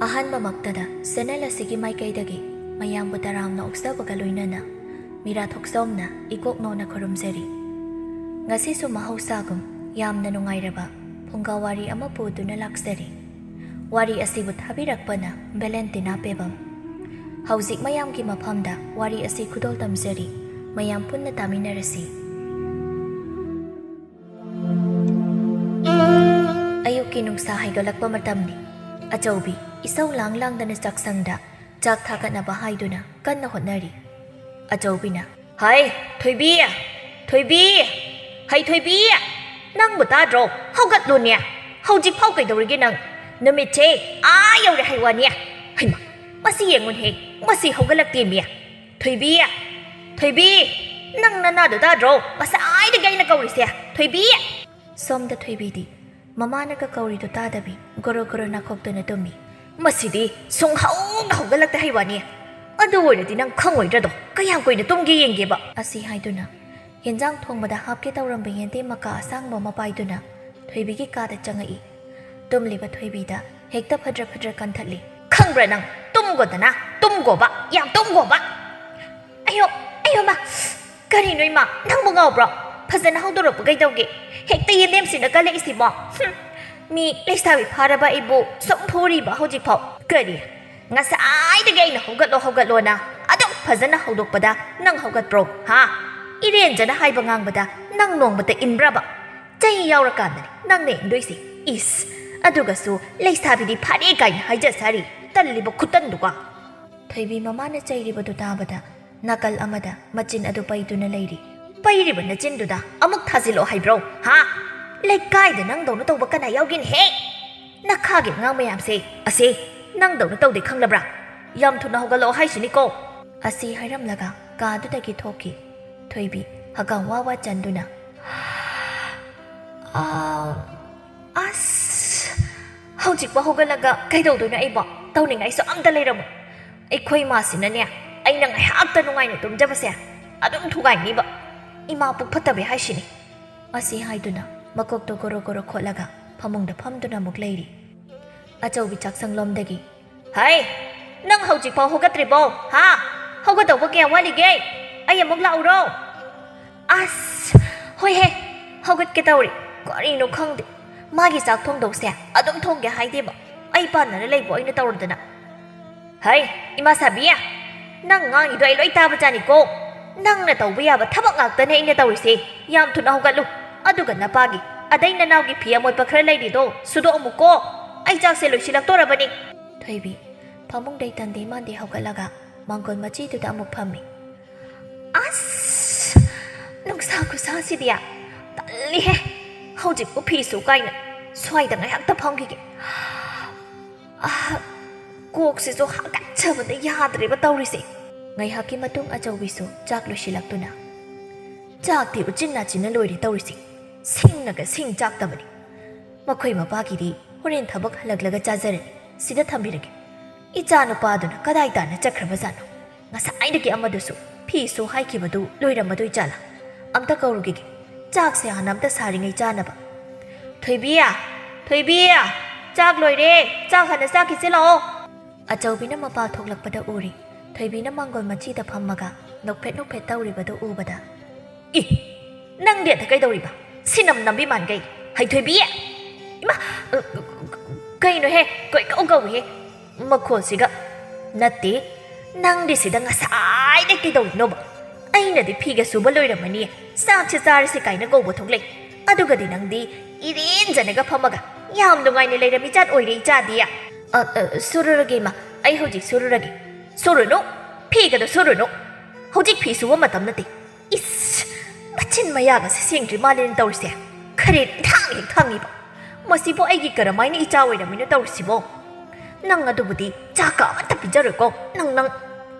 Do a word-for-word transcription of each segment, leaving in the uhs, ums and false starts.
ꯑꯍꯥꯟꯕꯃꯛꯇꯗ channel ꯑꯁꯤꯒꯤ ꯃꯥꯏꯀꯩꯗꯒꯤ ꯃꯌꯥꯝꯕꯨ ꯇꯔꯥꯝꯅ ꯑꯣꯛꯆꯕꯒ ꯂꯣꯏꯅꯅ ꯃꯤꯔꯥ ꯊꯣꯛꯆꯣꯝꯅ ꯏꯀꯣꯛ ꯅꯣꯟꯅ ꯈꯨꯔꯨꯝꯖꯔꯤ꯫ ꯉꯁꯤꯁꯨ ꯃꯍꯧꯁꯥꯒꯨꯝ ꯌꯥꯝꯅ ꯅꯨꯡꯉꯥꯏꯔꯕ ꯐꯨꯡꯒꯥ ꯋꯥꯔꯤ ꯑꯃ ꯄꯨꯗꯨꯅ ꯂꯥꯛꯆꯔꯤ꯫ ꯋꯥꯔꯤ ꯑꯁꯤꯕꯨ ꯊꯥꯕꯤꯔꯛꯄꯅ ꯚꯦꯂꯦꯟꯇꯤꯅꯥ ꯄꯦꯕꯝ꯫ ꯍꯧꯖꯤꯛ ꯃꯌꯥꯝꯒꯤ ꯃꯐꯝꯗ ꯋꯥꯔꯤ ꯑꯁꯤ ꯈꯨꯗꯣꯜ ꯇꯝꯖꯔꯤ꯫ ꯃꯌꯥꯝ ꯄꯨꯟꯅ ꯇꯥꯃꯤꯟꯅꯔꯁꯤ꯫ ꯑꯌꯨꯛꯀꯤ ꯅꯨꯡꯁꯥ ꯍꯥꯏꯒꯠꯂꯛꯄ ꯃꯇꯝꯅꯤ꯫ ꯑꯆꯧꯕꯤ ꯏꯁꯧ ꯂꯥꯡ ꯂꯥꯡꯗꯅ ꯆꯥꯛꯁꯪꯗ ꯆꯥꯛ ꯊꯥꯒꯠꯅꯕ ꯍꯥꯏꯗꯨꯅ ꯀꯟꯅ ꯍꯣꯠꯅꯔꯤ꯫ ꯑꯆꯧꯕꯤꯅ, "ꯍꯩ, ꯊꯣꯏꯕꯤ! ꯊꯣꯏꯕꯤ! ꯍꯩ, ꯊꯣꯏꯕꯤ! ꯅꯪꯕꯨ ꯇꯥꯗ꯭ꯔꯣ? ꯍꯧꯒꯠꯂꯨꯅꯦ! ꯍꯧꯖꯤꯛꯐꯥꯎ ꯀꯩꯗꯧꯔꯤꯒꯦ ꯅꯪ? ꯅꯨꯃꯤꯠꯁꯦ ꯑꯥ ꯌꯧꯔꯦ ꯍꯥꯏ ꯋꯥꯅꯤ꯫ ꯍꯩꯃꯥ, ꯃꯁꯤ ꯌꯦꯡꯉꯨꯅꯦꯍꯦ, ꯃꯁꯤ ꯍꯧꯒꯠꯂꯛꯇꯦꯃꯤ꯫ ꯊꯣꯏꯕꯤ! ꯊꯣꯏꯕꯤ! ꯅꯪ ꯅꯅꯥꯗꯣ ꯇꯥꯗ꯭ꯔꯣ? ꯉꯁꯥꯏꯗꯒꯤ ꯑꯩꯅ ꯀꯧꯔꯤꯁꯦ꯫ ꯊꯣꯏꯕꯤ!" ꯁꯣꯝꯗ ꯊꯣꯏꯕꯤꯗꯤ ꯃꯃꯥꯅꯒ ꯀꯧꯔꯤꯗꯨ ꯇꯥꯗꯕꯤ ꯒꯣꯔꯣ ꯒꯣꯔꯣ ꯅꯥꯈꯣꯛꯇꯨꯅ ꯇꯨꯝꯃꯤ꯫ "ꯃꯁꯤꯗꯤ ꯁꯨꯡꯍꯧ ꯍꯧꯒꯠꯂꯛꯇꯦ ꯍꯥꯏ ꯋꯥꯅꯤ꯫ ꯑꯗꯨ ꯑꯣꯏꯔꯗꯤ ꯅꯪ ꯈꯪꯉꯣꯏꯗ꯭ꯔꯗꯣ? ꯀꯌꯥꯝ ꯀꯨꯏꯅ ꯇꯨꯝꯒꯦ ꯌꯦꯡꯒꯦꯕ?" ꯑꯁꯤ ꯍꯥꯏꯗꯨꯅ ꯌꯦꯟꯖꯥꯡ ꯊꯣꯡꯕꯗ ꯍꯥꯞꯀꯦ ꯇꯧꯔꯝꯕ ꯌꯦꯟꯗꯦꯝ ꯃꯀꯥ ꯑꯁꯥꯡꯕ ꯑꯃ ꯄꯥꯏꯗꯨꯅ ꯊꯣꯏꯕꯤꯒꯤ ꯀꯥꯗ ꯆꯪꯉꯛꯏ꯫ ꯇꯨꯝꯂꯤꯕ ꯊꯣꯏꯕꯤꯗ ꯍꯦꯛꯇ ꯐꯗ꯭ꯔ ꯐꯗ꯭ꯔ ꯀꯟꯊꯠꯂꯤ꯫ "ꯈꯪꯕ꯭ꯔꯥ ꯅꯪ? ꯇꯨꯝꯒꯣꯗꯅ, ꯇꯨꯝꯒꯣꯕ, ꯌꯥꯝ ꯇꯨꯝꯒꯣꯕ!" "ꯑꯌꯣ, ꯑꯌꯣ ꯃꯥ! ꯀꯔꯤꯅꯣ ꯏꯃꯥ, ꯅꯪꯕꯨ ꯉꯥꯎꯕ꯭ꯔꯣ? ꯐꯖꯅ ꯍꯧꯗꯣꯔꯛꯄ ꯀꯩꯗꯧꯒꯦ? ꯍꯦꯛꯇ ꯌꯦꯟꯗꯦꯝꯁꯤꯅ ꯀꯜꯂꯛꯏꯁꯤꯕꯣ? ꯍꯨꯝ, ꯃꯤ ꯂꯩꯁꯥꯕꯤ ꯐꯥꯔꯕ ꯑꯩꯕꯨ ꯁꯨꯝ ꯐꯨꯔꯤꯕ ꯍꯧꯖꯤꯛꯐꯥꯎ꯫ ꯀꯔꯤ? ꯉꯁꯥꯏꯗꯒꯤ ꯑꯩꯅ ꯍꯧꯒꯠꯂꯣ, ꯍꯧꯒꯠꯂꯣꯅ ꯑꯗꯨꯝ ꯐꯖꯅ ꯍꯧꯗꯣꯛꯄꯗ ꯅꯪ ꯍꯧꯒꯠꯄ꯭ꯔꯣ? ꯍꯥ? ꯏꯔꯦꯟꯖꯅ ꯍꯥꯏꯕ ꯉꯥꯡꯕꯗ ꯅꯪ ꯅꯣꯡꯃꯇ ꯏꯟꯕ꯭ꯔꯕ? ꯆꯩ ꯌꯥꯎꯔꯀꯥꯟꯗꯅꯤ ꯅꯪꯅ ꯏꯟꯗꯣꯏꯁꯦ꯫ ꯏꯁ! ꯑꯗꯨꯒꯁꯨ ꯂꯩꯁꯥꯕꯤꯗꯤ ꯐꯥꯔꯦ ꯀꯥꯏꯅ ꯍꯥꯏꯖ ꯁꯥꯔꯤ, ꯇꯜꯂꯤꯕ ꯈꯨꯇꯟꯗꯨꯒ!" ꯊꯣꯏꯕꯤ ꯃꯃꯥꯅ ꯆꯩꯔꯤꯕꯗꯨ ꯇꯥꯕꯗ ꯅꯥꯀꯜ ꯑꯃꯗ ꯃꯆꯤꯟ ꯑꯗꯨ ꯄꯩꯗꯨꯅ ꯂꯩꯔꯤ꯫ "ꯄꯩꯔꯤꯕ ꯅꯆꯤꯟꯗꯨꯗ ꯑꯃꯨꯛ ꯊꯥꯖꯤꯜꯂꯣ ꯍꯥꯏꯕ꯭ꯔꯣ? ꯍꯥ? ꯂꯩꯀꯥꯏꯗ ꯅꯪꯗꯧꯅ ꯇꯧꯕ ꯀꯅꯥ ꯌꯥꯎꯒꯦꯅꯦꯍꯦ? ꯅꯈꯥꯒꯤ ꯑꯉꯥꯡ ꯃꯌꯥꯝꯁꯦ ꯑꯁꯦ ꯅꯪꯗꯧꯅ ꯇꯧꯗꯦ ꯈꯪꯂꯕ꯭ꯔꯥ? ꯌꯥꯝ ꯊꯨꯅ ꯍꯧꯒꯠꯂꯛꯑꯣ ꯍꯥꯏꯁꯤꯅꯤꯀꯣ!" ꯑꯁꯤ ꯍꯥꯏꯔꯝꯂꯒ ꯀꯥꯗꯨꯗꯒꯤ ꯊꯣꯛꯈꯤ꯫ ꯊꯣꯏꯕꯤ ꯍꯀꯥꯝ ꯋꯥ ꯋꯥ ꯆꯟꯗꯨꯅ, "ꯑꯥ, ꯑꯁ, ꯍꯧꯖꯤꯛꯄꯨ ꯍꯧꯒꯠꯂꯒ ꯀꯩꯗꯧꯗꯣꯏꯅꯣ ꯑꯩꯕꯣ? ꯇꯧꯅꯤꯡꯉꯥꯏꯁꯨ ꯑꯝꯇ ꯂꯩꯔꯝꯃꯣꯏ꯫ ꯑꯩꯈꯣꯏ ꯏꯃꯥꯁꯤꯅꯅꯦ, ꯑꯩꯅ ꯉꯥꯏꯍꯥꯛꯇ ꯅꯨꯡꯉꯥꯏꯅ ꯇꯨꯝꯖꯕꯁꯦ ꯑꯗꯨꯝ ꯊꯨꯒꯥꯏꯅꯤꯕ꯫ ꯏꯃꯥ ꯄꯨꯛ ꯐꯠꯇꯕꯤ ꯍꯥꯏꯁꯤꯅꯤ꯫" ꯑꯁꯤ ꯍꯥꯏꯗꯨꯅ ꯃꯀꯣꯛꯇꯣ ꯒꯣꯔꯣ ꯒꯣꯔꯣ ꯈꯣꯠꯂꯒ ꯐꯃꯨꯡꯗ ꯐꯝꯗꯨꯅ ꯑꯃꯨꯛ ꯂꯩꯔꯤ꯫ ꯑꯆꯧꯕꯤ ꯆꯥꯛꯁꯪꯂꯣꯝꯗꯒꯤ ꯍꯩ, ꯅꯪ ꯍꯧꯖꯤꯛꯐꯥꯎ ꯍꯧꯒꯠꯇ꯭ꯔꯤꯕꯣ? ꯍꯥ? ꯍꯧꯒꯠꯇꯧꯕ ꯀꯌꯥꯝ ꯋꯥꯠꯂꯤꯒꯦ? ꯑꯩ ꯑꯃꯨꯛ ꯂꯥꯛꯎꯔꯣ? ꯑꯁ, ꯍꯣꯏꯍꯦ, ꯍꯧꯒꯠꯀꯦ ꯇꯧꯔꯤ꯫ ꯀꯔꯤꯅꯣ ꯈꯪꯗꯦ, ꯃꯥꯒꯤ ꯆꯥꯛ ꯊꯣꯡꯗꯧꯁꯦ ꯑꯗꯨꯝ ꯊꯣꯡꯒꯦ ꯍꯥꯏꯗꯦꯕ꯫ ꯑꯩ ꯄꯥꯟꯅꯔ ꯂꯩꯕꯣ ꯑꯩꯅ ꯇꯧꯔꯗꯅ꯫ ꯍꯩ, ꯏꯃꯥ ꯁꯥꯕꯤ, ꯅꯪ ꯉꯥꯡꯉꯤꯗꯣ ꯑꯩ ꯂꯣꯏ ꯇꯥꯕꯖꯥꯠꯅꯤꯀꯣ꯫ ꯅꯪꯅ ꯇꯧꯕ ꯌꯥꯕ ꯊꯕꯛ ꯉꯥꯛꯇꯅꯦ ꯑꯩꯅ ꯇꯧꯔꯤꯁꯦ꯫ ꯌꯥꯝ ꯊꯨꯅ ꯍꯧꯒꯠꯂꯨ꯫ ꯑꯗꯨꯒ ꯅꯄꯥꯒꯤ, ꯑꯗꯩ ꯅꯅꯥꯎꯒꯤ ꯐꯤ ꯑꯃꯣꯠꯄ ꯈꯔ ꯂꯩꯔꯤꯗꯣ ꯁꯨꯗꯣꯛꯑꯝꯃꯨꯀꯣ꯫ ꯑꯩ ꯆꯥꯛꯁꯦ ꯂꯣꯏꯁꯤꯜꯂꯛꯇꯣꯔꯕꯅꯤ꯫ ꯊꯣꯏꯕꯤ ꯐꯃꯨꯡꯗꯩ ꯇꯟꯗꯦ ꯃꯥꯟꯗꯦ ꯍꯧꯒꯠꯂꯒ ꯃꯥꯡꯒꯣꯜ ꯃꯆꯤꯗꯨꯗ ꯑꯃꯨꯛ ꯐꯝꯃꯤ꯫ ꯑꯁ! ꯅꯨꯡꯁꯥ ꯈꯨꯁꯥꯁꯤꯗꯤ ꯇꯜꯂꯤꯍꯦ꯫ ꯍꯧꯖꯤꯛꯄꯨ ꯐꯤ ꯁꯨ ꯀꯥꯏꯅ꯫ ꯁ꯭ꯋꯥꯏꯗ ꯉꯥꯏꯍꯥꯛꯇ ꯐꯝꯈꯤꯒꯦ꯫ ꯑꯥ, ꯀꯣꯛꯁꯤꯁꯨ ꯍꯥꯀꯠꯆꯕꯅ ꯌꯥꯗ꯭ꯔꯦꯕ ꯇꯧꯔꯤꯁꯦ꯫ ꯉꯥꯏꯍꯥꯛꯀꯤ ꯃꯇꯨꯡ ꯑꯆꯧꯕꯤꯁꯨ ꯆꯥꯛ ꯂꯣꯏꯁꯤꯜꯂꯛꯇꯨꯅ, ꯆꯥꯛꯇꯤ ꯎꯆꯤꯟ ꯅꯥꯆꯤꯟꯅ ꯂꯣꯏꯔꯦ ꯇꯧꯔꯤꯁꯦ꯫ ꯁꯤꯡꯅꯒ ꯁꯤꯡ ꯆꯥꯛꯇꯕꯅꯤ꯫ ꯃꯈꯣꯏ ꯃꯄꯥꯒꯤꯗꯤ ꯍꯣꯔꯦꯟ ꯊꯕꯛ ꯍꯜꯂꯛꯂꯒ ꯆꯥꯖꯔꯅꯤ꯫ ꯁꯤꯗ ꯊꯝꯕꯤꯔꯒꯦ꯫ ꯏꯆꯥ ꯅꯨꯄꯥꯗꯨꯅ ꯀꯗꯥꯏ ꯇꯥꯅ ꯆꯠꯈ꯭ꯔꯕꯖꯥꯠꯅꯣ? ꯉꯁꯥꯏꯗꯒꯤ ꯑꯃꯗꯨꯁꯨ ꯐꯤꯁꯨ ꯍꯥꯏꯈꯤꯕꯗꯨ ꯂꯣꯏꯔꯝꯃꯗꯣꯏ ꯖꯥꯠꯂꯥ? ꯑꯝꯇ ꯀꯧꯔꯨꯈꯤꯒꯦ꯫ ꯆꯥꯛꯁꯦ ꯍꯥꯟꯅ ꯑꯝꯇ ꯁꯥꯔꯤꯉꯩ ꯆꯥꯅꯕ꯫ "ꯊꯣꯏꯕꯤ! ꯊꯣꯏꯕꯤ! ꯆꯥꯛ ꯂꯣꯏꯔꯦ꯫ ꯆꯥꯛ ꯍꯥꯟꯅ ꯆꯥꯈꯤꯁꯤ ꯂꯥꯛꯑꯣ꯫" ꯑꯆꯧꯕꯤꯅ ꯃꯄꯥ ꯊꯣꯛꯂꯛꯄꯗ ꯎꯔꯦ꯫ ꯊꯣꯏꯕꯤꯅ ꯃꯥꯡꯒꯣꯜ ꯃꯆꯤꯗ ꯐꯝꯃꯒ ꯅꯣꯛꯐꯦꯠ ꯅꯣꯛꯐꯦꯠ ꯇꯧꯔꯤꯕꯗꯨ ꯎꯕꯗ, "ꯏ! ꯅꯪꯗꯤ ꯑꯗ ꯀꯩꯗꯧꯔꯤꯕ? ꯁꯤꯅꯝ ꯅꯝꯕꯤ ꯃꯥꯟꯈꯩ꯫ ꯍꯩꯊꯣꯏꯕꯤ! ꯏꯃꯥ! ꯀꯩꯅꯣꯍꯦ? ꯀꯣꯏꯀꯧ ꯀꯧꯏꯍꯦ꯫ ꯃꯈꯣꯜꯁꯤꯒ꯫ ꯅꯠꯇꯦ, ꯅꯪꯗꯤ ꯁꯤꯗ ꯉꯁꯥꯏꯗꯩ ꯀꯩꯗꯧꯔꯤꯅꯣꯕ? ꯑꯩꯅꯗꯤ ꯐꯤꯒ ꯁꯨꯕ ꯂꯣꯏꯔꯝꯃꯅꯤ, ꯆꯥꯛꯁꯦ ꯆꯥꯔꯁꯤ ꯀꯥꯏꯅ ꯀꯧꯕ ꯊꯣꯛꯂꯛꯏ꯫ ꯑꯗꯨꯒꯗꯤ ꯅꯪꯗꯤ ꯏꯔꯦꯟꯖꯅꯒ ꯐꯝꯃꯒ ꯌꯥꯝ ꯅꯨꯡꯉꯥꯏꯅ ꯂꯩꯔꯝꯃꯤ ꯖꯥꯠ ꯑꯣꯏꯔꯦ ꯏꯆꯥꯗꯤ꯫" "ꯑ, ꯑ, ꯁꯨꯔꯨꯔꯒꯦ ꯏꯃꯥ, ꯑꯩ ꯍꯧꯖꯤꯛ ꯁꯨꯔꯨꯔꯒꯦ꯫" "ꯁꯨꯔꯨꯅꯨ, ꯐꯤꯒꯗꯣ ꯁꯨꯔꯨꯅꯨ꯫ ꯍꯧꯖꯤꯛ ꯐꯤ ꯁꯨꯕ ꯃꯇꯝ ꯅꯠꯇꯦ꯫" ꯏꯁ! ꯃꯆꯤꯟ ꯃꯌꯥꯒꯁꯦ ꯁꯦꯡꯗ꯭ꯔꯤ ꯃꯥꯜꯂꯦꯅ ꯇꯧꯔꯤꯁꯦ꯫ ꯈꯔꯦꯟ ꯊꯥꯡ ꯍꯦꯛ ꯊꯥꯡꯉꯤꯕ꯫ ꯃꯁꯤꯕꯨ ꯑꯩꯒꯤ ꯀꯔꯝꯍꯥꯏꯅ ꯏꯆꯥ ꯑꯣꯏꯔꯝꯃꯤꯅꯣ ꯇꯧꯔꯤꯁꯤꯕꯣ? ꯅꯪ ꯑꯗꯨꯕꯨꯗꯤ ꯆꯥꯛꯀ ꯑꯃꯠꯇ ꯄꯤꯖꯔꯣꯏꯀꯣ꯫ ꯅꯪ, ꯅꯪ꯫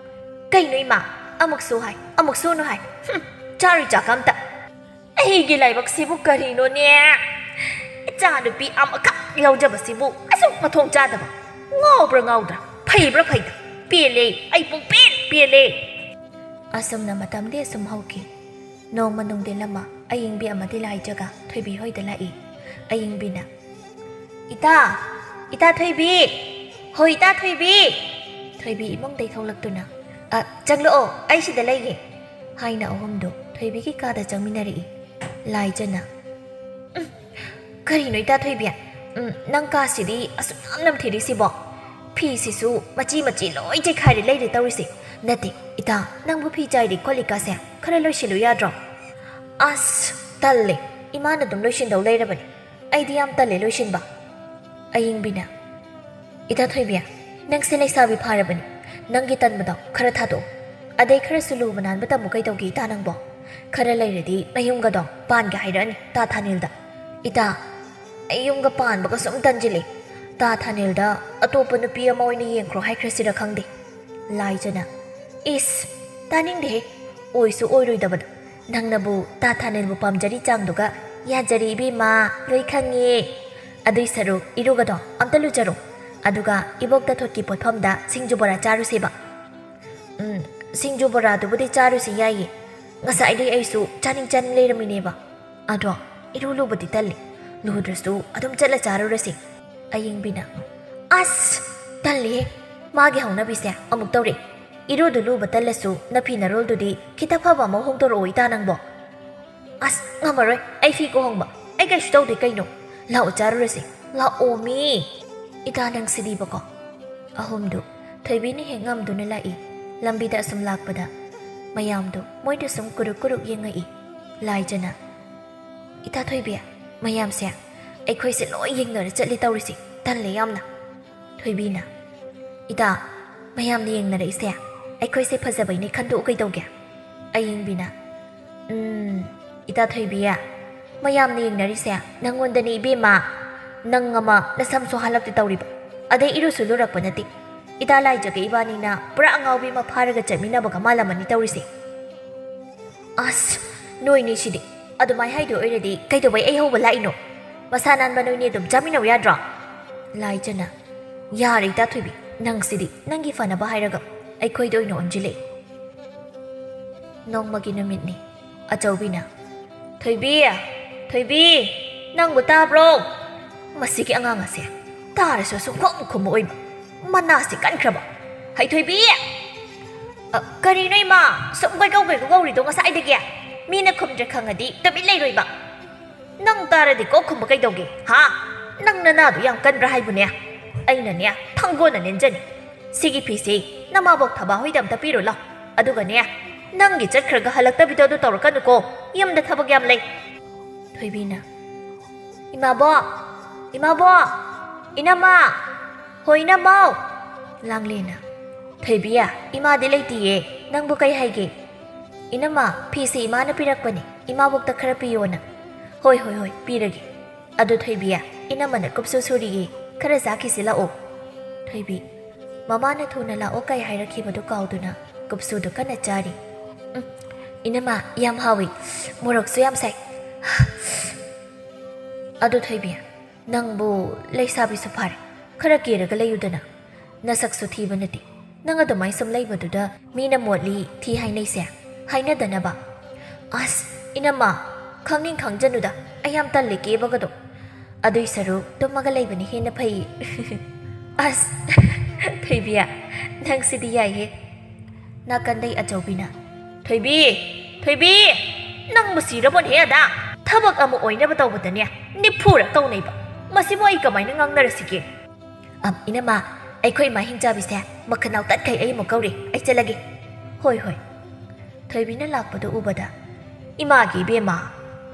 ꯀꯩꯅꯣ ꯏꯃꯥ? ꯑꯃꯨꯛꯁꯨ ꯍꯥꯏ, ꯑꯃꯨꯛꯁꯨꯅꯨ ꯍꯥꯏ꯫ ꯍꯨꯝ, ꯆꯥꯔꯣꯏ ꯆꯥꯛꯀ ꯑꯝꯇ꯫ ꯑꯩꯒꯤ ꯂꯥꯏꯕꯛꯁꯤꯕꯨ ꯀꯔꯤꯅꯣꯅꯦ? ꯏꯆꯥ ꯅꯨꯄꯤ ꯑꯃꯈꯛ ꯌꯥꯎꯖꯕꯁꯤꯕꯨ ꯑꯁꯨꯛ ꯃꯊꯣꯡ ꯆꯥꯗꯕ꯫ ꯉꯥꯎꯕ꯭ꯔꯥ ꯉꯥꯎꯗ꯭ꯔꯥ? ꯐꯩꯕ꯭ꯔꯥ ꯐꯩꯗ? ꯄꯦꯜꯂꯦ, ꯑꯩ ꯄꯨꯡꯄꯦꯟ ꯄꯦꯜꯂꯦ꯫ ꯑꯁꯨꯝꯅ ꯃꯇꯝꯗꯤ ꯑꯁꯨꯝ ꯍꯧꯈꯤ꯫ ꯅꯣꯡꯃ ꯅꯨꯡꯊꯤꯜ ꯑꯃ ꯑꯌꯤꯡꯕꯤ ꯑꯃꯗꯤ ꯂꯥꯏꯖꯒ ꯊꯣꯏꯕꯤ ꯍꯣꯏꯗ ꯂꯥꯛꯏ꯫ ꯑꯌꯤꯡꯕꯤꯅ, "ꯏꯇꯥ, ꯏꯇꯥ ꯊꯣꯏꯕꯤ!" "ꯍꯣꯏ, ꯏꯇꯥ ꯊꯣꯏꯕꯤ!" ꯊꯣꯏꯕꯤ ꯏꯃꯨꯡꯗꯩ ꯊꯣꯛꯂꯛꯇꯨꯅ, "ꯑ, ꯆꯪꯂꯛꯑꯣ, ꯑꯩ ꯁꯤꯗ ꯂꯩꯒꯦ," ꯍꯥꯏꯅ ꯑꯍꯨꯝꯗꯨ ꯊꯣꯏꯕꯤꯒꯤ ꯀꯥꯗ ꯆꯪꯃꯤꯟꯅꯔꯛꯏ꯫ ꯂꯥꯏꯖꯅ, "ꯎꯝ, ꯀꯔꯤꯅꯣ ꯏꯇꯥ ꯊꯣꯏꯕꯤ? ꯎꯝ, ꯅꯪ ꯀꯥꯁꯤꯗꯤ ꯑꯁꯨꯛ ꯌꯥꯝ ꯅꯝꯊꯤꯔꯤꯁꯤꯕꯣ? ꯐꯤꯁꯤꯁꯨ ꯃꯆꯤ ꯃꯆꯤ ꯂꯣꯏ ꯆꯩꯈꯥꯏꯔꯦ ꯂꯩꯔꯦ ꯇꯧꯔꯤꯁꯦ꯫ ꯅꯠꯇꯦ, ꯏꯇꯥ, ꯅꯪꯕꯨ ꯐꯤ ꯆꯥꯏꯔꯤ ꯈꯣꯠꯂꯤ ꯀꯥꯁꯦ ꯈꯔ ꯂꯣꯏꯁꯤꯜꯂꯨ ꯌꯥꯗ꯭ꯔꯣ?" "ꯑꯁ, ꯇꯜꯂꯦ꯫ ꯏꯃꯥꯅ ꯑꯗꯨꯝ ꯂꯣꯏꯁꯤꯟꯗꯧ ꯂꯩꯔꯕꯅꯤ꯫ ꯑꯩꯗꯤ ꯌꯥꯝ ꯇꯜꯂꯦ ꯂꯣꯏꯁꯤꯟꯕ꯫" ꯑꯌꯤꯡꯕꯤꯅ, "ꯏꯇꯥ ꯊꯣꯏꯕꯤ, ꯅꯪꯁꯦ ꯂꯩꯁꯥꯕꯤ ꯐꯥꯔꯕꯅꯤ꯫ ꯅꯪꯒꯤ ꯇꯟꯕꯗꯣ ꯈꯔ ꯊꯥꯗꯣꯛꯑꯣ꯫ ꯑꯗꯩ ꯈꯔꯁꯨ ꯂꯨꯕ ꯅꯥꯟꯕ ꯇꯝꯃꯨ ꯀꯩꯗꯧꯒꯦ ꯏꯇꯥ ꯅꯪꯕꯣ? ꯈꯔ ꯂꯩꯔꯗꯤ ꯃꯌꯨꯝꯒꯗꯣ ꯄꯥꯟꯒꯦ ꯍꯥꯏꯔꯛꯑꯅꯤ ꯇꯥ ꯊꯥꯅꯤꯜꯗ꯫ ꯏꯇꯥ, ꯑꯩ ꯌꯨꯝꯒ ꯄꯥꯟꯕꯒ ꯁꯨꯝ ꯇꯟꯁꯤꯜꯂꯦ꯫ ꯇꯥ ꯊꯥꯅꯤꯜꯗ ꯑꯇꯣꯞꯄ ꯅꯨꯄꯤ ꯑꯃ ꯑꯣꯏꯅ ꯌꯦꯡꯈ꯭ꯔꯣ ꯍꯥꯏꯈ꯭ꯔꯁꯤꯔ ꯈꯪꯗꯦ꯫" ꯂꯥꯏꯖꯅ, "ꯏꯁ, ꯇꯥꯅꯤꯡꯗꯦꯍꯦ꯫ ꯑꯣꯏꯁꯨ ꯑꯣꯏꯔꯣꯏꯗꯕꯗ꯫ ꯅꯪꯅꯕꯨ ꯇꯥ ꯊꯥꯅꯤꯜꯕꯨ ꯄꯥꯝꯖꯔꯤ ꯆꯥꯡꯗꯨꯒ ꯌꯥꯖꯔꯦ ꯏꯕꯦꯝꯃ, ꯂꯣꯏ ꯈꯪꯉꯦ꯫ ꯑꯗꯨꯏ ꯁꯔꯨꯛ ꯏꯔꯨꯒꯗꯣ ꯑꯝꯇ ꯂꯨꯖꯔꯣ꯫ ꯑꯗꯨꯒ ꯏꯕꯣꯛꯇ ꯊꯣꯠꯀꯤ ꯄꯣꯠꯐꯝꯗ ꯁꯤꯡꯖꯨ ꯕꯣꯔꯥ ꯆꯥꯔꯨꯁꯦꯕ꯫" "ꯎꯝ, ꯁꯤꯡꯖꯨ ꯕꯣꯔꯥꯗꯨꯕꯨꯗꯤ ꯆꯥꯔꯨꯁꯤ ꯌꯥꯏꯌꯦ꯫ ꯉꯁꯥꯏꯗꯩ ꯑꯩꯁꯨ ꯆꯥꯅꯤꯡ ꯆꯥꯅꯤꯡ ꯂꯩꯔꯝꯃꯤꯅꯦꯕ꯫ ꯑꯗꯣ ꯏꯔꯨ ꯂꯨꯕꯗꯤ ꯇꯜꯂꯤ꯫ ꯂꯨꯗ꯭ꯔꯁꯨ ꯑꯗꯨꯝ ꯆꯠꯂ ꯆꯥꯔꯨꯔꯁꯤ꯫" ꯑꯌꯤꯡꯕꯤꯅ, "ꯑꯁ! ꯇꯜꯂꯤꯍꯦ꯫ ꯃꯥꯒꯤ ꯍꯧꯅꯕꯤꯁꯦ ꯑꯃꯨꯛ ꯇꯧꯔꯛꯑꯦ꯫ ꯏꯔꯨꯗꯨ ꯂꯨꯕ ꯇꯜꯂꯁꯨ ꯅꯐꯤ ꯅꯔꯣꯜꯗꯨꯗꯤ ꯈꯤꯇ ꯐꯕ ꯑꯃ ꯍꯣꯡꯗꯣꯔꯛꯑꯣ ꯏꯇꯥ ꯅꯪꯕꯣ꯫" "ꯑꯁ, ꯉꯝꯃꯔꯣꯏ ꯑꯩ ꯐꯤ ꯀꯣꯍꯣꯡꯕ꯫ ꯑꯩ ꯀꯩꯁꯨ ꯇꯧꯗꯦ ꯀꯩꯅꯣ꯫ ꯂꯥꯛꯑꯣ ꯆꯥꯔꯨꯔꯁꯤ꯫ ꯂꯥꯛꯑꯣ ꯃꯤ꯫ ꯏꯇꯥ ꯅꯪꯁꯤꯗꯤꯕꯀꯣ꯫" ꯑꯍꯨꯝꯗꯨ ꯊꯣꯏꯕꯤꯅ ꯍꯦꯛ ꯉꯝꯗꯨꯅ ꯂꯥꯛꯏ꯫ ꯂꯝꯕꯤꯗ ꯑꯁꯨꯝ ꯂꯥꯛꯄꯗ ꯃꯌꯥꯝꯗꯨ ꯃꯣꯏꯗ ꯁꯨꯝ ꯀꯨꯔꯨꯛ ꯀꯨꯔꯨꯛ ꯌꯦꯡꯉꯛꯏ꯫ ꯂꯥꯏꯖꯅ, "ꯏꯇꯥ ꯊꯣꯏꯕꯤ, ꯃꯌꯥꯝꯁꯦ ꯑꯩꯈꯣꯏꯁꯦ ꯂꯣꯏ ꯌꯦꯡꯅꯔ ꯆꯠꯂꯤ ꯇꯧꯔꯤꯁꯦ꯫ ꯇꯜꯂꯦ ꯌꯥꯝꯅ꯫" ꯊꯣꯏꯕꯤꯅ, "ꯏꯇꯥ, ꯃꯌꯥꯝꯅ ꯌꯦꯡꯅꯔꯛꯏꯁꯦ ꯑꯩꯈꯣꯏꯁꯦ ꯐꯖꯕꯩꯅꯦ ꯈꯟꯗꯣꯛꯎ ꯀꯩꯗꯧꯒꯦ?" ꯑꯌꯤꯡꯕꯤꯅ, "ꯎꯝ, ꯏꯇꯥ ꯊꯣꯏꯕꯤ, ꯃꯌꯥꯝꯅ ꯌꯦꯡꯅꯔꯤꯁꯦ ꯅꯪꯉꯣꯟꯗꯅꯦ ꯏꯕꯦꯝꯃ꯫ ꯅꯪ ꯑꯃ ꯅꯁꯝꯁꯨ ꯍꯥꯜꯂꯛꯇꯦ ꯇꯧꯔꯤꯕ, ꯑꯗꯩ ꯏꯔꯨꯁꯨ ꯂꯨꯔꯛꯄ ꯅꯠꯇꯦ꯫ ꯏꯇꯥ ꯂꯥꯏꯖꯒ ꯏꯕꯥꯅꯤꯅ ꯄꯨꯔꯥ ꯑꯉꯥꯎꯕꯤ ꯑꯃ ꯐꯥꯔꯒ ꯆꯠꯃꯤꯟꯅꯕꯒ ꯃꯥꯜꯂꯝꯃꯅꯤ ꯇꯧꯔꯤꯁꯦ꯫" "ꯑꯁ, ꯅꯣꯏꯅꯤꯁꯤꯗꯤ꯫ ꯑꯗꯨꯃꯥꯏ ꯍꯥꯏꯗꯣꯏ ꯑꯣꯏꯔꯗꯤ ꯀꯩꯗꯧꯕꯩ ꯑꯩ ꯍꯧꯕ ꯂꯥꯛꯏꯅꯣ? ꯃꯁꯥ ꯅꯥꯟꯕ ꯅꯣꯏꯅꯤ ꯑꯗꯨꯝ ꯆꯥꯃꯤꯟꯅꯧ ꯌꯥꯗ꯭ꯔꯣ?" ꯂꯥꯏꯖꯅ, "ꯌꯥꯔꯦ ꯏꯇꯥ ꯊꯣꯏꯕꯤ, ꯅꯪꯁꯤꯗꯤ ꯅꯪꯒꯤ ꯐꯅꯕ ꯍꯥꯏꯔꯒ ꯑꯩꯈꯣꯏꯗ ꯑꯣꯏꯅ ꯑꯣꯟꯁꯤꯜꯂꯛꯏ꯫" ꯅꯣꯡꯃꯒꯤ ꯅꯨꯃꯤꯠꯅꯤ꯫ ꯑꯆꯧꯕꯤꯅ, "ꯊꯣꯏꯕꯤ, ꯊꯣꯏꯕꯤ, ꯅꯪꯕꯨ ꯇꯥꯕ꯭ꯔꯣ? ꯃꯁꯤꯒꯤ ꯑꯉꯥꯡ ꯑꯁꯦ ꯇꯥꯔꯁꯨ ꯁꯨꯡꯈꯨꯝ ꯈꯨꯝꯃꯛꯑꯣꯏꯕ꯫ ꯃꯅꯥꯁꯤ ꯀꯟꯈ꯭ꯔꯕ꯫ "ꯍꯩꯊꯣꯏꯕꯤ!" "ꯑ, ꯀꯔꯤꯅꯣ ꯏꯃꯥ? ꯁꯨꯝ ꯀꯣꯏꯀꯧ ꯀꯣꯏꯀꯧ ꯀꯧꯔꯤꯗꯣ ꯉꯁꯥꯏꯗꯒꯤ? ꯃꯤꯅ ꯈꯨꯝꯗ꯭ꯔꯦ ꯈꯪꯉꯗꯤ ꯇꯨꯃꯤꯟ ꯂꯩꯔꯣꯏꯕ꯫ ꯅꯪ ꯇꯥꯔꯗꯤ ꯀꯣꯛ ꯈꯨꯝꯕ ꯀꯩꯗꯧꯒꯦ, ꯍꯥ? ꯅꯪ ꯅꯅꯥꯗꯣ ꯌꯥꯝ ꯀꯟꯕ꯭ꯔꯥ ꯍꯥꯏꯕꯨꯅꯦ? ꯑꯩꯅꯅꯦ, ꯊꯥꯡꯒꯣꯟꯅ ꯅꯦꯟꯖꯅꯤ꯫ ꯁꯤꯒꯤ ꯐꯤꯁꯤ ꯅꯃꯥꯕꯣꯛ ꯊꯕꯥ ꯍꯣꯏꯗ ꯑꯝꯇ ꯄꯤꯔꯨ ꯂꯥꯎ꯫ ꯑꯗꯨꯒꯅꯦ, ꯅꯪꯒꯤ ꯆꯠꯈ꯭ꯔꯒ ꯍꯜꯂꯛꯇꯕꯤꯗꯣ ꯑꯗꯨ ꯇꯧꯔꯛꯀꯅꯨꯀꯣ꯫ ꯌꯨꯝꯗ ꯊꯕꯛ ꯌꯥꯝ ꯂꯩ꯫" ꯊꯣꯏꯕꯤꯅ, "ꯏꯃꯥꯕꯣꯛ! ꯏꯃꯥꯕꯣꯛ! ꯏꯅꯝꯃ! ꯍꯣ, ꯏꯅꯝꯃꯧ!" ꯂꯥꯡꯂꯦꯅ꯫ "ꯊꯣꯏꯕꯤ, ꯏꯃꯥꯗꯤ ꯂꯩꯇꯤꯌꯦ꯫ ꯅꯪꯕꯨ ꯀꯩ ꯍꯥꯏꯒꯦ?" "ꯏꯅꯝꯃ, ꯐꯤꯁꯤ ꯏꯃꯥꯅ ꯄꯤꯔꯛꯄꯅꯦ꯫ ꯏꯃꯥꯕꯣꯛꯇ ꯈꯔ ꯄꯤꯌꯣꯅ꯫" "ꯍꯣꯏ, ꯍꯣꯏ, ꯍꯣꯏ, ꯄꯤꯔꯒꯦ꯫ ꯑꯗꯨ ꯊꯣꯏꯕꯤ, ꯏꯅꯝꯃꯅ ꯀꯨꯞꯁꯨ ꯁꯨꯔꯤꯌꯦ꯫ ꯈꯔ ꯆꯥꯈꯤꯁꯤ ꯂꯥꯛꯑꯣ꯫" ꯊꯣꯏꯕꯤ, ꯃꯃꯥꯅ ꯊꯨꯅ ꯂꯥꯛꯑꯣ ꯀꯥꯏ ꯍꯥꯏꯔꯛꯈꯤꯕꯗꯨ ꯀꯥꯎꯗꯨꯅ ꯀꯨꯞꯁꯨꯗꯨ ꯀꯟꯅ ꯆꯥꯔꯤ꯫ "ꯎꯝ, ꯏꯅꯝꯃ, ꯌꯥꯝ ꯍꯥꯎꯏ꯫ ꯃꯣꯔꯣꯛꯁꯨ ꯌꯥꯝ ꯁꯥꯏ꯫" "ꯑꯗꯨ ꯊꯣꯏꯕꯤ, ꯅꯪꯕꯨ ꯂꯩꯁꯥꯕꯤꯁꯨ ꯐꯥꯔꯦ꯫ ꯈꯔ ꯀꯦꯔꯒ ꯂꯩꯌꯨꯗꯅ꯫ ꯅꯁꯛꯁꯨ ꯊꯤꯕ ꯅꯠꯇꯦ꯫ ꯅꯪ ꯑꯗꯨꯃꯥꯏ ꯁꯨꯝ ꯂꯩꯕꯗꯨꯗ ꯃꯤꯅ ꯃꯣꯠꯂꯤ, ꯊꯤ ꯍꯥꯏꯅꯩꯁꯦ꯫ ꯍꯥꯏꯅꯗꯅꯕ꯫" "ꯑꯁ, ꯏꯅꯝꯃ, ꯈꯪꯅꯤꯡ ꯈꯪꯖꯅꯨꯗ꯫ ꯑꯩ ꯌꯥꯝ ꯇꯜꯂꯦ ꯀꯦꯕꯒꯗꯣ꯫ ꯑꯗꯨꯏ ꯁꯔꯨꯛ ꯇꯨꯝꯃꯒ ꯂꯩꯕꯅ ꯍꯦꯟꯅ ꯐꯩ꯫" "ꯑꯁ, ꯊꯣꯏꯕꯤ, ꯅꯪꯁꯤꯗꯤ ꯌꯥꯏꯍꯦ꯫" ꯅꯥꯀꯟꯗꯩ ꯑꯆꯧꯕꯤꯅ, "ꯊꯣꯏꯕꯤ! ꯊꯣꯏꯕꯤ! ꯅꯪꯕꯨ ꯁꯤꯔꯕꯣꯅꯦꯍꯦ ꯑꯗꯥ? ꯊꯕꯛ ꯑꯃ ꯑꯣꯏꯅꯕ ꯇꯧꯕꯗꯅꯦ ꯅꯤꯐꯨꯔꯛ ꯇꯧꯅꯩꯕ꯫ ꯃꯁꯤꯕꯨ ꯑꯩ ꯀꯃꯥꯏꯅ ꯉꯥꯡꯅꯔꯁꯤꯒꯦ?" "ꯑꯝ, ꯏꯅꯝꯃ, ꯑꯩꯈꯣꯏ ꯏꯃꯥ ꯍꯤꯡꯆꯥꯕꯤꯁꯦ ꯃꯈꯅꯥꯎ ꯇꯠꯈꯩ ꯑꯩ ꯑꯃꯨꯛ ꯀꯧꯔꯦ꯫ ꯑꯩ ꯆꯠꯂꯒꯦ꯫" "ꯍꯣꯏ, ꯍꯣꯏ꯫" ꯊꯣꯏꯕꯤꯅ ꯂꯥꯛꯄꯗꯨ ꯎꯕꯗ, "ꯏꯃꯥꯒꯤ ꯏꯕꯦꯝꯃ,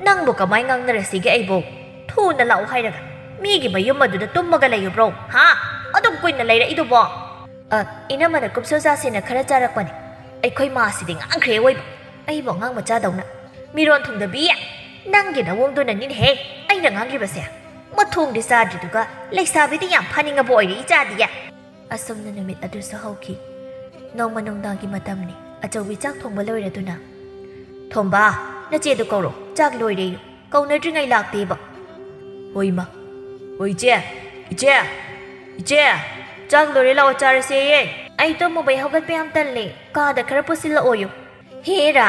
ꯅꯪꯕꯨ ꯀꯃꯥꯏ ꯉꯥꯡꯅꯔꯁꯤꯒꯦ ꯑꯩꯕꯨ? ꯊꯨꯅ ꯂꯥꯛꯎ ꯍꯥꯏꯔꯒ ꯃꯤꯒꯤ ꯃꯌꯨꯝ ꯑꯗꯨꯗ ꯇꯨꯝꯃꯒ ꯂꯩꯔꯨꯕ꯭ꯔꯣ? ꯍꯥ? ꯑꯗꯨꯝ ꯀꯨꯏꯅ ꯂꯩꯔꯛꯏꯗꯨꯕꯣ?" "ꯑ, ꯏꯅꯝꯃꯅ ꯀꯨꯞꯁꯨ ꯆꯥꯁꯦꯅ ꯈꯔ ꯆꯥꯔꯛꯄꯅꯦ꯫ ꯑꯩꯈꯣꯏ ꯃꯥꯁꯤꯗꯤ ꯉꯥꯡꯈ꯭ꯔꯦ ꯑꯣꯏꯕ꯫ ꯑꯩꯕꯨ ꯑꯉꯥꯡ ꯃꯆꯥꯗꯧꯅ꯫ ꯃꯤꯔꯣꯟ ꯊꯨꯡꯗꯕꯤ! ꯅꯪꯒꯤ ꯅꯋꯣꯡꯗꯨꯅꯅꯤꯅꯦꯍꯦ ꯑꯩꯅ ꯉꯥꯡꯂꯤꯕꯁꯦ꯫ ꯃꯊꯣꯡꯗꯤ ꯆꯥꯗ꯭ꯔꯤꯗꯨꯒ ꯂꯩꯁꯥꯕꯤꯗꯤ ꯌꯥꯝ ꯐꯥꯅꯤꯡꯉꯕ ꯑꯣꯏꯔꯦ ꯏꯆꯥꯗꯤ꯫" ꯑꯁꯨꯝꯅ ꯅꯨꯃꯤꯠ ꯑꯗꯨꯁꯨ ꯍꯧꯈꯤ꯫ ꯅꯣꯡꯃ ꯅꯨꯡꯗꯥꯡꯒꯤ ꯃꯇꯝꯅꯤ꯫ ꯑꯆꯧꯕꯤ ꯆꯥꯛ ꯊꯣꯡꯕ ꯂꯣꯏꯔꯗꯨꯅ, "ꯊꯣꯝꯕ, ꯅꯆꯦꯗꯨ ꯀꯧꯔꯣ, ꯆꯥꯛ ꯂꯣꯏꯔꯦꯌꯨ꯫ ꯀꯧꯅꯗ꯭ꯔꯤꯉꯩ ꯂꯥꯛꯇꯦꯕ꯫" "ꯍꯣꯏ ꯏꯃꯥ, ꯍꯣꯏ ꯏꯆꯦ, ꯏꯆꯦ, ꯏꯆꯦ, ꯆꯥꯛ ꯂꯣꯏꯔꯦ ꯂꯥꯛꯑꯣ ꯆꯥꯔꯁꯦꯌꯦ꯫" "ꯑꯩ ꯇꯨꯝꯃꯨꯕꯩ ꯍꯧꯒꯠꯄ ꯌꯥꯝ ꯇꯜꯂꯦ, ꯀꯥꯗ ꯈꯔ ꯄꯨꯁꯤꯜꯂꯛꯑꯣꯌꯨ꯫" "ꯍꯦꯔꯥ,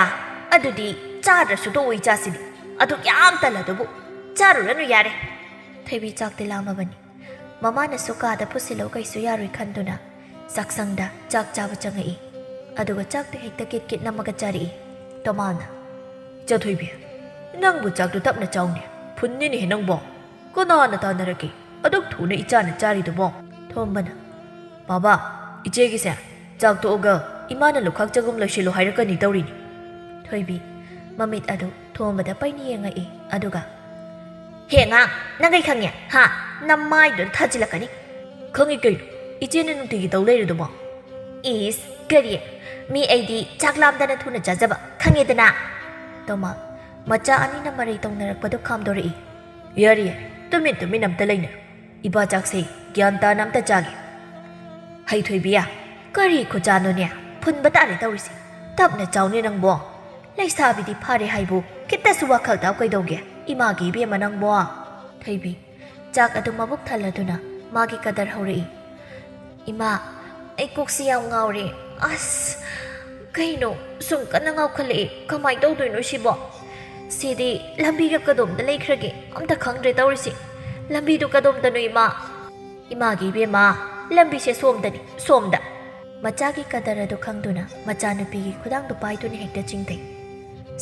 ꯑꯗꯨꯗꯤ ꯆꯥꯗ꯭ꯔꯁꯨ ꯇꯣꯛꯑꯣ ꯏꯆꯥꯁꯤꯗꯤ꯫ ꯑꯗꯨꯛ ꯌꯥꯝ ꯇꯜꯂꯗꯨꯕꯨ ꯆꯥꯔꯨꯔꯅꯨ ꯌꯥꯔꯦ꯫" ꯊꯣꯏꯕꯤ ꯆꯥꯛꯇꯤ ꯂꯥꯝꯃꯕꯅꯤ꯫ ꯃꯃꯥꯅꯁꯨ ꯀꯥꯗ ꯄꯨꯁꯤꯜꯂꯣ ꯀꯩꯁꯨ ꯌꯥꯔꯣꯏ ꯈꯟꯗꯨꯅ ꯆꯥꯛꯁꯪꯗ ꯆꯥꯛ ꯆꯥꯕ ꯆꯪꯉꯛꯏ꯫ ꯑꯗꯨꯒ ꯆꯥꯛꯇꯨ ꯍꯦꯛꯇ ꯀꯤꯠ ꯀꯤꯠ ꯅꯝꯃꯒ ꯆꯥꯔꯛꯏ꯫ ꯇꯣꯃꯥꯜꯅ, "ꯏꯆꯥꯊꯣꯏꯕꯤ, ꯅꯪꯕꯨ ꯆꯥꯛꯇꯨ ꯇꯞꯅ ꯆꯥꯎꯅꯦ, ꯐꯨꯟꯅꯤꯅꯦꯍꯦ ꯅꯪꯕꯣ꯫ ꯀꯅꯥꯅ ꯇꯥꯟꯅꯔꯛꯀꯦ ꯑꯗꯨꯛ ꯊꯨꯅ ꯏꯆꯥꯅ ꯆꯥꯔꯤꯗꯨꯕꯣ?" ꯊꯣꯝꯕꯅ, "ꯕꯥꯕꯥ, ꯏꯆꯦꯒꯤꯁꯦ ꯆꯥꯛ ꯇꯣꯛꯑꯒ ꯏꯃꯥꯅ ꯂꯨꯈꯥꯛ ꯆꯒꯨꯝ ꯂꯣꯏꯁꯤꯜꯂꯨ ꯍꯥꯏꯔꯛꯀꯅꯤ ꯇꯧꯔꯤꯅꯤ꯫" ꯊꯣꯏꯕꯤ ꯃꯃꯤꯠ ꯑꯗꯨ ꯊꯣꯝꯕꯗ ꯄꯩꯅ ꯌꯦꯡꯉꯛꯏ꯫ ꯑꯗꯨꯒ, "ꯍꯦ ꯑꯉꯥꯡ, ꯅꯪ ꯀꯩ ꯈꯪꯉꯦ? ꯍꯥ? ꯅꯃꯥꯏꯗꯨꯗ ꯊꯥꯖꯤꯜꯂꯛꯀꯅꯤ꯫" "ꯈꯪꯉꯤ ꯀꯩꯅꯣ, ꯏꯆꯦꯅ ꯅꯨꯡꯇꯤꯒꯤ ꯇꯧ ꯂꯩꯔꯗꯨꯕꯣ?" "ꯏꯁ, ꯀꯔꯤ? ꯃꯤ ꯑꯩꯗꯤ ꯆꯥꯛ ꯂꯥꯝꯗꯅ ꯊꯨꯅ ꯆꯥꯖꯕ, ꯈꯪꯉꯦꯗꯅ?" ꯇꯣꯃꯥ, ꯃꯆꯥ ꯑꯅꯤꯅ ꯃꯔꯩ ꯇꯧꯅꯔꯛꯄꯗꯨ ꯈꯥꯝꯗꯣꯔꯛꯏ꯫ "ꯌꯥꯔꯦ, ꯌꯥꯔꯦ, ꯇꯨꯃꯤꯟ ꯇꯨꯃꯤꯟ ꯑꯝꯇ ꯂꯩꯅꯔꯣ꯫ ꯏꯕꯥ ꯆꯥꯛꯁꯦ ꯒ꯭ꯌꯥꯟ ꯇꯥꯅ ꯑꯝꯇ ꯆꯥꯒꯦ꯫" "ꯍꯩꯊꯣꯏꯕꯤꯌꯥ, ꯀꯔꯤ ꯈꯨꯆꯥꯅꯣꯅꯦ? ꯐꯨꯟꯕ ꯇꯥꯔꯦ ꯇꯧꯔꯤꯁꯦ꯫ ꯇꯞꯅ ꯆꯥꯎꯅꯦ ꯅꯪꯕꯣ꯫ ꯂꯩꯁꯥꯕꯤꯗꯤ ꯐꯥꯔꯦ ꯍꯥꯏꯕꯨ ꯈꯤꯇꯁꯨ ꯋꯥꯈꯜ ꯇꯥꯎ ꯀꯩꯗꯧꯒꯦ, ꯏꯃꯥꯒꯤ ꯏꯕꯦꯝꯃ ꯅꯪꯕꯣ?" ꯊꯣꯏꯕꯤ, ꯆꯥꯛ ꯑꯗꯨ ꯃꯕꯨꯛ ꯊꯜꯂꯗꯨꯅ ꯃꯥꯒꯤ ꯀꯗꯔ ꯍꯧꯔꯛꯏ꯫ "ꯏꯃꯥ, ꯑꯩ ꯀꯣꯛꯁꯤ ꯌꯥꯝ ꯉꯥꯎꯔꯦ꯫ ꯑꯁ, ꯀꯩꯅꯣ, ꯁꯨꯝ ꯀꯟꯅ ꯉꯥꯎꯈꯠꯂꯛꯑꯦ꯫ ꯀꯃꯥꯏꯅ ꯇꯧꯗꯣꯏꯅꯣ ꯁꯤꯕꯣ? ꯁꯤꯗꯤ ꯂꯝꯕꯤꯒ ꯀꯗꯣꯝꯗ ꯂꯩꯈ꯭ꯔꯒꯦ ꯑꯝꯇ ꯈꯪꯗ꯭ꯔꯦ ꯇꯧꯔꯤꯁꯤ꯫ ꯂꯝꯕꯤꯗꯨ ꯀꯗꯣꯝꯗꯅꯣ, ꯏꯃꯥ?" "ꯏꯃꯥꯒꯤ ꯏꯕꯦꯝꯃ, ꯂꯝꯕꯤꯁꯦ ꯁꯣꯝꯗꯅꯤ, ꯁꯣꯝꯗ꯫" ꯃꯆꯥꯒꯤ ꯀꯗꯔ ꯑꯗꯨ ꯈꯪꯗꯨꯅ ꯃꯆꯥꯅꯨꯄꯤꯒꯤ ꯈꯨꯗꯥꯡꯗꯨ ꯄꯥꯏꯗꯨꯅ ꯍꯦꯛꯇ ꯆꯤꯡꯊꯩ꯫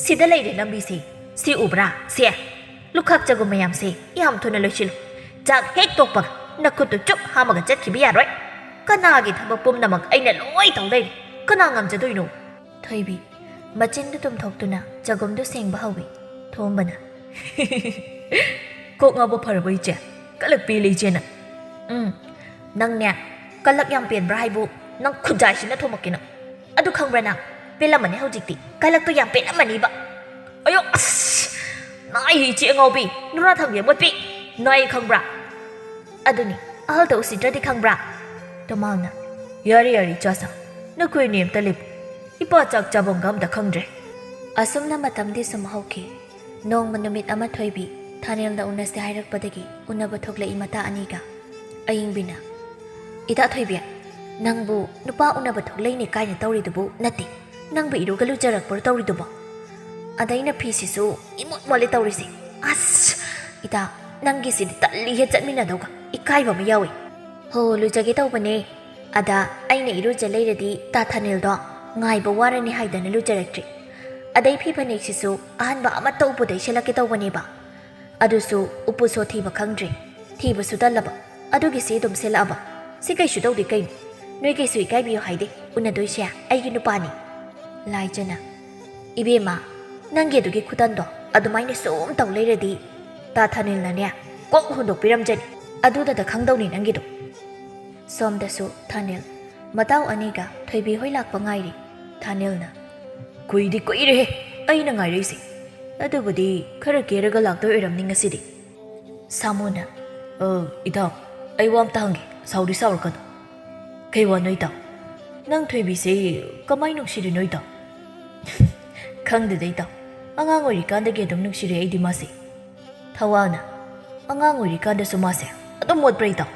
"ꯁꯤꯗ ꯂꯩꯔꯦ ꯂꯝꯕꯤꯁꯦ꯫ ꯁꯤ ꯎꯕ꯭ꯔꯥ? ꯁꯦ, ꯂꯨꯈꯥꯛ ꯆꯒꯨꯝ ꯃꯌꯥꯝꯁꯦ ꯌꯥꯝ ꯊꯨꯅ ꯂꯣꯏꯁꯤꯜꯂꯨ꯫ ꯆꯥꯛ ꯍꯦꯛ ꯇꯣꯛꯄꯒ ꯅꯈꯨꯠꯇꯨ ꯆꯨꯞ ꯍꯥꯝꯃꯒ ꯆꯠꯈꯤꯕ ꯌꯥꯔꯣꯏ꯫ ꯀꯅꯥꯒꯤ ꯊꯕꯛ ꯄꯨꯝꯅꯃꯛ ꯑꯩꯅ ꯂꯣꯏ ꯇꯧ ꯂꯩꯔꯦ꯫ ꯀꯅꯥ ꯉꯝꯖꯗꯣꯏꯅꯣ?" ꯊꯣꯏꯕꯤ ꯃꯆꯤꯟꯗꯨ ꯇꯨꯝꯊꯣꯛꯇꯨꯅ ꯆꯒꯨꯝꯗꯨ ꯁꯦꯡꯕ ꯍꯧꯏ꯫ ꯊꯣꯝꯕꯅ, "ꯀꯣꯛ ꯉꯥꯎꯕ ꯐꯔꯕꯣ ꯏꯆꯦ? ꯀꯂꯛ ꯄꯦꯜꯂꯦ ꯏꯆꯦꯅ꯫" "ꯎꯝ, ꯅꯪꯅꯦ, ꯀꯂꯛ ꯌꯥꯝ ꯄꯦꯟꯕ꯭ꯔꯥ ꯍꯥꯏꯕꯨ, ꯅꯪ ꯈꯨꯖꯥꯏꯁꯤꯅ ꯊꯣꯝꯃꯛꯀꯦ ꯅꯪ꯫ ꯑꯗꯨ ꯈꯪꯕ꯭ꯔꯥ ꯅꯪ? ꯄꯦꯜꯂꯝꯃꯅꯤ ꯍꯧꯖꯤꯛꯇꯤ꯫ ꯀꯂꯛꯇꯣ ꯌꯥꯝ ꯄꯦꯜꯂꯝꯃꯅꯤꯕ꯫" "ꯑꯌꯣ, ꯑꯁ! ꯅꯥꯏꯌꯦ ꯏꯆꯦ ꯑꯉꯥꯎꯕꯤ, ꯅꯨꯔꯥ ꯊꯥꯡꯕꯤ ꯑꯃꯣꯠꯄꯤ꯫ ꯅꯥꯏ ꯈꯪꯕ꯭ꯔꯥ?" "ꯑꯗꯨꯅꯤ, ꯑꯍꯜꯗ ꯎꯁꯤꯠꯇ꯭ꯔꯗꯤ ꯈꯪꯕ꯭ꯔꯥ?" ꯇꯣꯃꯥꯜꯅ, "ꯌꯥꯔꯦ, ꯌꯥꯔꯦ, ꯏꯆꯥꯁꯥ꯫ ꯅꯈꯣꯏ ꯑꯅꯤ ꯑꯝꯇ ꯂꯦꯞꯄꯨ꯫ ꯏꯄꯥ ꯆꯥꯛ ꯆꯥꯐꯝꯒ ꯑꯝꯇ ꯈꯪꯗ꯭ꯔꯦ꯫" ꯑꯁꯨꯝꯅ ꯃꯇꯝꯗꯤ ꯁꯨꯝ ꯍꯧꯈꯤ꯫ ꯅꯣꯡꯃ ꯅꯨꯃꯤꯠ ꯑꯃ ꯊꯣꯏꯕꯤ ꯊꯥꯅꯦꯜꯗ ꯎꯅꯁꯦ ꯍꯥꯏꯔꯛꯄꯗꯒꯤ ꯎꯅꯕ ꯊꯣꯛꯂꯛꯏ ꯃꯇꯥ ꯑꯅꯤꯒ꯫ ꯑꯌꯤꯡꯕꯤꯅ, "ꯏꯇꯥ ꯊꯣꯏꯕꯤ, ꯅꯪꯕꯨ ꯅꯨꯄꯥ ꯎꯅꯕ ꯊꯣꯛꯂꯛꯏꯅꯦ ꯀꯥꯏꯅ ꯇꯧꯔꯤꯗꯨꯕꯨ ꯅꯠꯇꯦ, ꯅꯪꯕꯨ ꯏꯔꯨꯒ ꯂꯨꯖꯔꯛꯄ꯭ꯔꯣ ꯇꯧꯔꯤꯗꯨꯕꯣ? ꯑꯗꯩꯅ ꯐꯤꯁꯤꯁꯨ ꯏꯃꯣꯠ ꯃꯣꯠꯂꯦ ꯇꯧꯔꯤꯁꯦ꯫ ꯑꯁ! ꯏꯇꯥ, ꯅꯪꯒꯤꯁꯤꯗꯤ ꯇꯜꯂꯤꯍꯦ ꯆꯠꯃꯤꯟꯅꯗꯧꯒ꯫ ꯏꯀꯥꯏꯕ ꯑꯃ ꯌꯥꯎꯏ꯫ "ꯍꯣ, ꯂꯨꯖꯒꯦ ꯇꯧꯕꯅꯦ꯫ ꯑꯗ ꯑꯩꯅ ꯏꯔꯨꯖ ꯂꯩꯔꯗꯤ ꯇꯥ ꯊꯥꯅꯤꯜꯗꯣ ꯉꯥꯏꯕ ꯋꯥꯔꯅꯤ ꯍꯥꯏꯗꯅ ꯂꯨꯖꯔꯛꯇ꯭ꯔꯤ꯫ ꯑꯗꯩ ꯐꯤ ꯐꯅꯦꯛꯁꯤꯁꯨ ꯑꯍꯟꯕ ꯑꯃꯠꯇ ꯎꯄꯨꯗꯩ ꯁꯦꯠꯂꯛꯀꯦ ꯇꯧꯕꯅꯦꯕ꯫ ꯑꯗꯨꯁꯨ ꯎꯄꯨ ꯁꯣ ꯊꯤꯕ ꯈꯪꯗ꯭ꯔꯦ꯫ ꯊꯤꯕꯁꯨ ꯇꯜꯂꯕ꯫ ꯑꯗꯨꯒꯤ ꯁꯤ ꯑꯗꯨꯝ ꯁꯦꯠꯂꯛꯑꯕ꯫ ꯁꯤ ꯀꯩꯁꯨ ꯇꯧꯗꯦ ꯀꯩꯅꯣ? ꯅꯣꯏ ꯀꯩꯁꯨ ꯏꯀꯥꯏꯕꯤꯌꯨ ꯍꯥꯏꯗꯦ꯫ ꯎꯅꯗꯣꯏꯁꯦ ꯑꯩꯒꯤ ꯅꯨꯄꯥꯅꯤ꯫" ꯂꯥꯏꯖꯅ, "ꯏꯕꯦꯝꯃ, ꯅꯪꯒꯤ ꯑꯗꯨꯒꯤ ꯈꯨꯇꯟꯗꯣ ꯑꯗꯨꯃꯥꯏꯅ ꯁꯨꯝ ꯇꯧ ꯂꯩꯔꯗꯤ ꯇꯥ ꯊꯥꯅꯤꯜꯅꯅꯦ ꯀꯣꯛ ꯍꯨꯟꯗꯣꯛꯄꯤꯔꯝꯖꯅꯤ꯫ ꯑꯗꯨꯗꯇ ꯈꯪꯗꯧꯅꯤ ꯅꯪꯒꯤꯗꯣ꯫" ꯁꯣꯝꯗꯁꯨ ꯊꯥꯅꯤꯜ, ꯃꯇꯥꯎ ꯑꯅꯤꯒ ꯊꯣꯏꯕꯤ ꯍꯣꯏ ꯂꯥꯛꯄ ꯉꯥꯏꯔꯤ꯫ ꯊꯥꯅꯤꯜꯅ, "ꯀꯨꯏꯗꯤ ꯀꯨꯏꯔꯦꯍꯦ ꯑꯩꯅ ꯉꯥꯏꯔꯛꯏꯁꯦ꯫ ꯑꯗꯨꯕꯨꯗꯤ ꯈꯔ ꯀꯦꯔꯒ ꯂꯥꯛꯇꯣꯏ ꯑꯣꯏꯔꯝꯅꯤ ꯉꯁꯤꯗꯤ꯫" ꯁꯥꯃꯨꯅ, "ꯑ, ꯏꯇꯥꯎ, ꯑꯩ ꯋꯥ ꯑꯝꯇ ꯍꯪꯒꯦ, ꯁꯥꯎꯗꯤ ꯁꯥꯎꯔꯛꯀꯅꯨ꯫" "ꯀꯩ ꯋꯥꯅꯣ ꯏꯇꯥꯎ?" "ꯅꯪ ꯊꯣꯏꯕꯤꯁꯦ ꯀꯃꯥꯏ ꯅꯨꯡꯁꯤꯔꯤꯅꯣ ꯏꯇꯥꯎ?" "ꯈꯪꯗꯦꯗ ꯏꯇꯥꯎ, ꯑꯉꯥꯡ ꯑꯣꯏꯔꯤꯀꯥꯟꯗꯒꯤ ꯑꯗꯨꯝ ꯅꯨꯡꯁꯤꯔꯦ ꯑꯩꯗꯤ ꯃꯥꯁꯦ꯫" ꯊꯋꯥꯜꯅ, "ꯑꯉꯥꯡ ꯑꯣꯏꯔꯤꯀꯥꯟꯗꯁꯨ ꯃꯥꯁꯦ ꯑꯗꯨꯝ ꯃꯣꯠꯄ꯭ꯔꯥ ꯏꯇꯥꯎ?"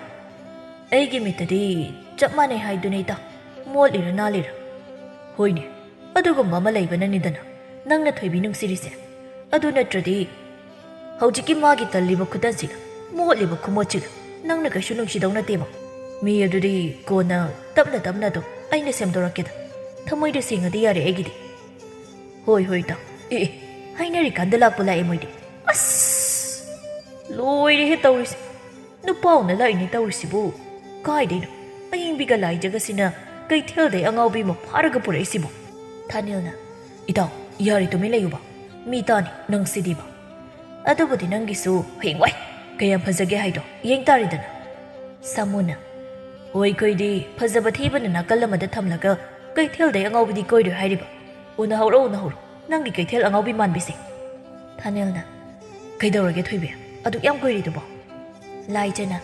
"ꯑꯩꯒꯤ ꯃꯤꯠꯇꯗꯤ ꯆꯞ ꯃꯥꯟꯅꯩ ꯍꯥꯏꯗꯨꯅꯤ ꯏꯇꯥꯎ, ꯃꯣꯠꯂꯤꯔ ꯅꯥꯜꯂꯤꯔ꯫" "ꯍꯣꯏꯅꯦ, ꯑꯗꯨꯒꯨꯝꯕ ꯑꯃ ꯂꯩꯕꯅꯅꯤꯗꯅ ꯅꯪꯅ ꯊꯣꯏꯕꯤ ꯅꯨꯡꯁꯤꯔꯤꯁꯦ꯫ ꯑꯗꯨ ꯅꯠꯇ꯭ꯔꯗꯤ ꯍꯧꯖꯤꯛꯀꯤ ꯃꯥꯒꯤ ꯇꯜꯂꯤꯕ ꯈꯨꯇꯟꯁꯤꯒ ꯃꯣꯠꯂꯤꯕ ꯈꯨꯃꯣꯠꯁꯤꯒ ꯅꯪꯅ ꯀꯩꯁꯨ ꯅꯨꯡꯁꯤꯗꯧ ꯅꯠꯇꯦꯕ꯫ ꯃꯤ ꯑꯗꯨꯗꯤ ꯀꯣꯟꯅ ꯇꯞꯅ ꯇꯞꯅ ꯑꯗꯨꯝ ꯑꯩꯅ ꯁꯦꯝꯗꯣꯔꯛꯀꯦꯗ꯫ ꯊꯃꯣꯏꯗ ꯁꯦꯡꯉꯗꯤ ꯌꯥꯔꯦ ꯑꯩꯒꯤꯗꯤ꯫" "ꯍꯣꯏ, ꯍꯣꯏ, ꯏꯇꯥꯎ꯫ ꯑꯦ, ꯑꯦ, ꯍꯥꯏꯅꯔꯤꯀꯥꯟꯗ ꯂꯥꯛꯄ ꯂꯥꯛꯑꯦ ꯃꯣꯏꯗꯤ꯫ ꯑꯁ! ꯂꯣꯏꯔꯦꯍꯦ ꯇꯧꯔꯤꯁꯦ꯫ ꯅꯨꯄꯥ ꯎꯅ ꯂꯥꯛꯏꯅꯦ ꯇꯧꯔꯤꯁꯤꯕꯨ꯫ ꯀꯥꯏꯗꯩꯅꯣ? ꯑꯌꯤꯡꯕꯤꯒ ꯂꯥꯏꯖꯒꯁꯤꯅ ꯀꯩꯊꯦꯜꯗꯩ ꯑꯉꯥꯎꯕꯤ ꯑꯃ ꯐꯥꯔꯒ ꯄꯨꯔꯛꯏꯁꯤꯕꯣ?" ꯊꯥꯅꯤꯜꯅ, "ꯏꯇꯥꯎ, ꯌꯥꯔꯦ ꯇꯨꯃꯤꯟ ꯂꯩꯌꯨꯕ꯫ ꯃꯤ ꯇꯥꯅꯤ ꯅꯪ ꯁꯤꯗꯤꯕ꯫ ꯑꯗꯨꯕꯨꯗꯤ ꯅꯪꯒꯤꯁꯨ ꯍꯌꯦꯡꯋꯥꯏ ꯀꯌꯥꯝ ꯐꯖꯒꯦ ꯍꯥꯏꯗꯣ ꯌꯦꯡ ꯇꯥꯔꯦꯗꯅ꯫" ꯁꯥꯃꯨꯅ, "ꯍꯣꯏ, ꯑꯩꯈꯣꯏꯗꯤ ꯐꯖꯕ ꯊꯤꯕꯅ ꯅꯥꯀꯜ ꯑꯃꯗ ꯊꯝꯂꯒ ꯀꯩꯊꯦꯜꯗꯩ ꯑꯉꯥꯎꯕꯤꯗꯤ ꯀꯣꯏꯔꯣꯏ ꯍꯥꯏꯔꯤꯕ꯫ ꯎꯅꯍꯧꯔꯣ, ꯎꯅꯍꯧꯔꯣ, ꯅꯪꯒꯤ ꯀꯩꯊꯦꯜ ꯑꯉꯥꯎꯕꯤ ꯃꯥꯟꯕꯤꯁꯦ꯫" ꯊꯥꯅꯤꯜꯅ, "ꯀꯩꯗꯧꯔꯒꯦ ꯊꯣꯏꯕꯤ? ꯑꯗꯨꯛ ꯌꯥꯝ ꯀꯨꯏꯔꯤꯗꯨꯕꯣ?" ꯂꯥꯏꯖꯅ,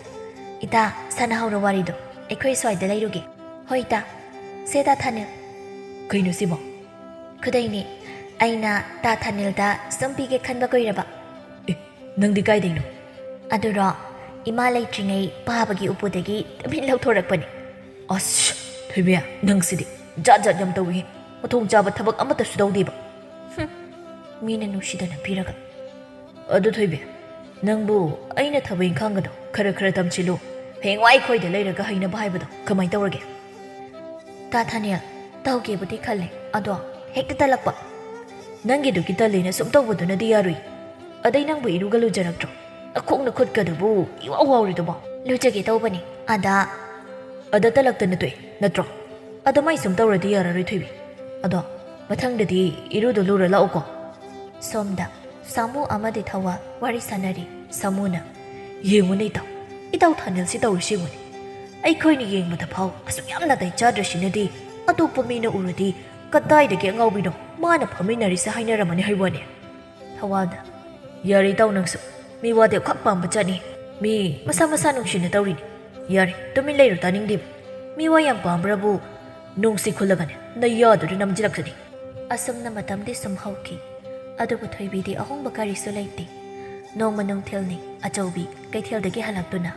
"ꯏꯇꯥ, ꯁꯥꯟꯅꯍꯧꯔꯣ ꯋꯥꯔꯤꯗꯣ꯫ ꯑꯩꯈꯣꯏ ꯁ꯭ꯋꯥꯏꯗ ꯂꯩꯔꯨꯒꯦ꯫" "ꯍꯣꯏ ꯏꯇꯥ꯫ ꯁꯦ ꯇꯥ ꯊꯥꯅꯤꯜ꯫" "ꯀꯩꯅꯣ ꯁꯤꯕꯣ?" "ꯈꯨꯗꯩꯅꯦ꯫ ꯑꯩꯅ ꯇꯥ ꯊꯥꯅꯤꯜꯗ ꯁꯨꯝ ꯄꯤꯒꯦ ꯈꯟꯕ ꯀꯨꯏꯔꯕ꯫" "ꯑꯦ, ꯅꯪꯗꯤ ꯀꯥꯏꯗꯩꯅꯣ?" "ꯑꯗꯨꯔꯣ, ꯏꯃꯥ ꯂꯩꯇ꯭ꯔꯤꯉꯩ ꯄꯥꯕꯒꯤ ꯎꯄꯨꯗꯒꯤ ꯇꯨꯃꯤꯟ ꯂꯧꯊꯣꯔꯛꯄꯅꯦ꯫" "ꯑꯁ, ꯊꯣꯏꯕꯤ, ꯅꯪꯁꯤꯗꯤ ꯖꯥꯠ ꯖꯥꯠ ꯌꯥꯝ ꯇꯧꯏꯍꯦ꯫ ꯃꯊꯣꯡ ꯆꯥꯕ ꯊꯕꯛ ꯑꯃꯠꯇꯁꯨ ꯇꯧꯗꯦꯕ꯫ ꯍꯨꯝ, ꯃꯤꯅ ꯅꯨꯡꯁꯤꯗꯅ ꯄꯤꯔꯒ꯫" "ꯑꯗꯨ ꯊꯣꯏꯕꯤ, "ꯅꯪꯕꯨ ꯑꯩꯅ ꯊꯕꯛ ꯏꯪꯈꯥꯡꯒꯗꯣ ꯈꯔ ꯈꯔ ꯇꯝꯁꯤꯜꯂꯨ꯫ ꯍꯌꯦꯡꯋꯥꯏ ꯑꯩꯈꯣꯏꯗ ꯂꯩꯔꯒ ꯍꯩꯅꯕ ꯍꯥꯏꯕꯗꯣ ꯀꯃꯥꯏꯅ ꯇꯧꯔꯒꯦ?" "ꯇꯥ ꯊꯥꯅꯦꯜ, ꯇꯧꯒꯦꯕꯨꯗꯤ ꯈꯜꯂꯦ, ꯑꯗꯣ ꯍꯦꯛꯇ ꯇꯜꯂꯛꯄ꯫" "ꯅꯪꯒꯤꯗꯨꯒꯤ ꯇꯜꯂꯦꯅ ꯁꯨꯝ ꯇꯧꯕꯗꯨꯅꯗꯤ ꯌꯥꯔꯨꯏ꯫ ꯑꯗꯩ ꯅꯪꯕꯨ ꯏꯔꯨꯒ ꯂꯨꯖꯔꯛꯇ꯭ꯔꯣ? ꯅꯈꯣꯡ ꯅꯈꯨꯠꯀꯗꯨꯕꯨ ꯏꯋꯥꯎ ꯋꯥꯎꯔꯤꯗꯨꯕꯣ?" "ꯂꯨꯖꯒꯦ ꯇꯧꯕꯅꯤ, ꯑꯗ꯫" "ꯑꯗ ꯇꯜꯂꯛꯇꯅ ꯇꯣꯛꯑꯦ ꯅꯠꯇ꯭ꯔꯣ? ꯑꯗꯨꯃꯥꯏ ꯁꯨꯝ ꯇꯧꯔꯗꯤ ꯌꯥꯔꯔꯣꯏ, ꯊꯣꯏꯕꯤ꯫ ꯑꯗꯣ ꯃꯊꯪꯗꯗꯤ ꯏꯔꯨꯗꯣ ꯂꯨꯔ ꯂꯥꯛꯎꯀꯣ꯫" ꯁꯣꯝꯗ ꯁꯥꯃꯨ ꯑꯃꯗꯤ ꯊꯋꯥꯜ ꯋꯥꯔꯤ ꯁꯥꯟꯅꯔꯤ꯫ ꯁꯥꯃꯨꯅ, "ꯌꯦꯡꯉꯨꯅꯦ ꯏꯇꯥꯎ, ꯏꯇꯥꯎ ꯊꯥꯅꯦꯜꯁꯤ ꯇꯧꯔꯤꯁꯤ ꯌꯦꯡꯉꯨꯅꯦ꯫ ꯑꯩꯈꯣꯏꯅ ꯌꯦꯡꯕꯗ ꯐꯥꯎ ꯑꯁꯨꯛ ꯌꯥꯝ ꯅꯥꯇꯩ ꯆꯥꯗ꯭ꯔꯤꯁꯤꯅꯗꯤ ꯑꯇꯣꯞꯄ ꯃꯤꯅ ꯎꯔꯗꯤ ꯀꯗꯥꯏꯗꯒꯤ ꯑꯉꯥꯎꯕꯤꯅꯣ ꯃꯥꯅ ꯐꯝꯃꯤꯟꯅꯔꯤꯁꯦ ꯍꯥꯏꯅꯔꯝꯃꯅꯤ ꯍꯥꯏꯕ ꯋꯥꯅꯤ꯫" ꯊꯋꯥꯜꯗ, "ꯌꯥꯔꯦ ꯏꯇꯥꯎ ꯅꯪꯁꯨ, ꯃꯤ ꯋꯥꯗꯤ ꯈꯛ ꯄꯥꯝꯕ ꯆꯠꯅꯤ꯫ ꯃꯤ ꯃꯁꯥ ꯃꯁꯥ ꯅꯨꯡꯁꯤꯅ ꯇꯧꯔꯤꯅꯤ꯫ ꯌꯥꯔꯦ, ꯇꯨꯃꯤꯟ ꯂꯩꯔꯣ, ꯇꯥꯅꯤꯡꯗꯦ꯫ ꯃꯤ ꯋꯥ ꯌꯥꯝ ꯄꯥꯝꯕ꯭ꯔꯕꯨ ꯅꯨꯡꯁꯤ ꯈꯨꯜꯂꯒꯅꯦ ꯅꯌꯥꯗꯨꯗ ꯅꯝꯖꯤꯜꯂꯛꯁꯅꯤ꯫" ꯑꯁꯨꯝꯅ ꯃꯇꯝꯗꯤ ꯁꯨꯝ ꯍꯧꯈꯤ꯫ ꯑꯗꯨꯕꯨ ꯊꯣꯏꯕꯤꯗꯤ ꯑꯍꯣꯡꯕ ꯀꯔꯤꯁꯨ ꯂꯩꯇꯦ꯫ ꯅꯣꯡꯃ ꯅꯨꯡꯊꯤꯜꯅꯤ, ꯑꯆꯧꯕꯤ ꯀꯩꯊꯦꯜꯗꯒꯤ ꯍꯜꯂꯛꯇꯨꯅ,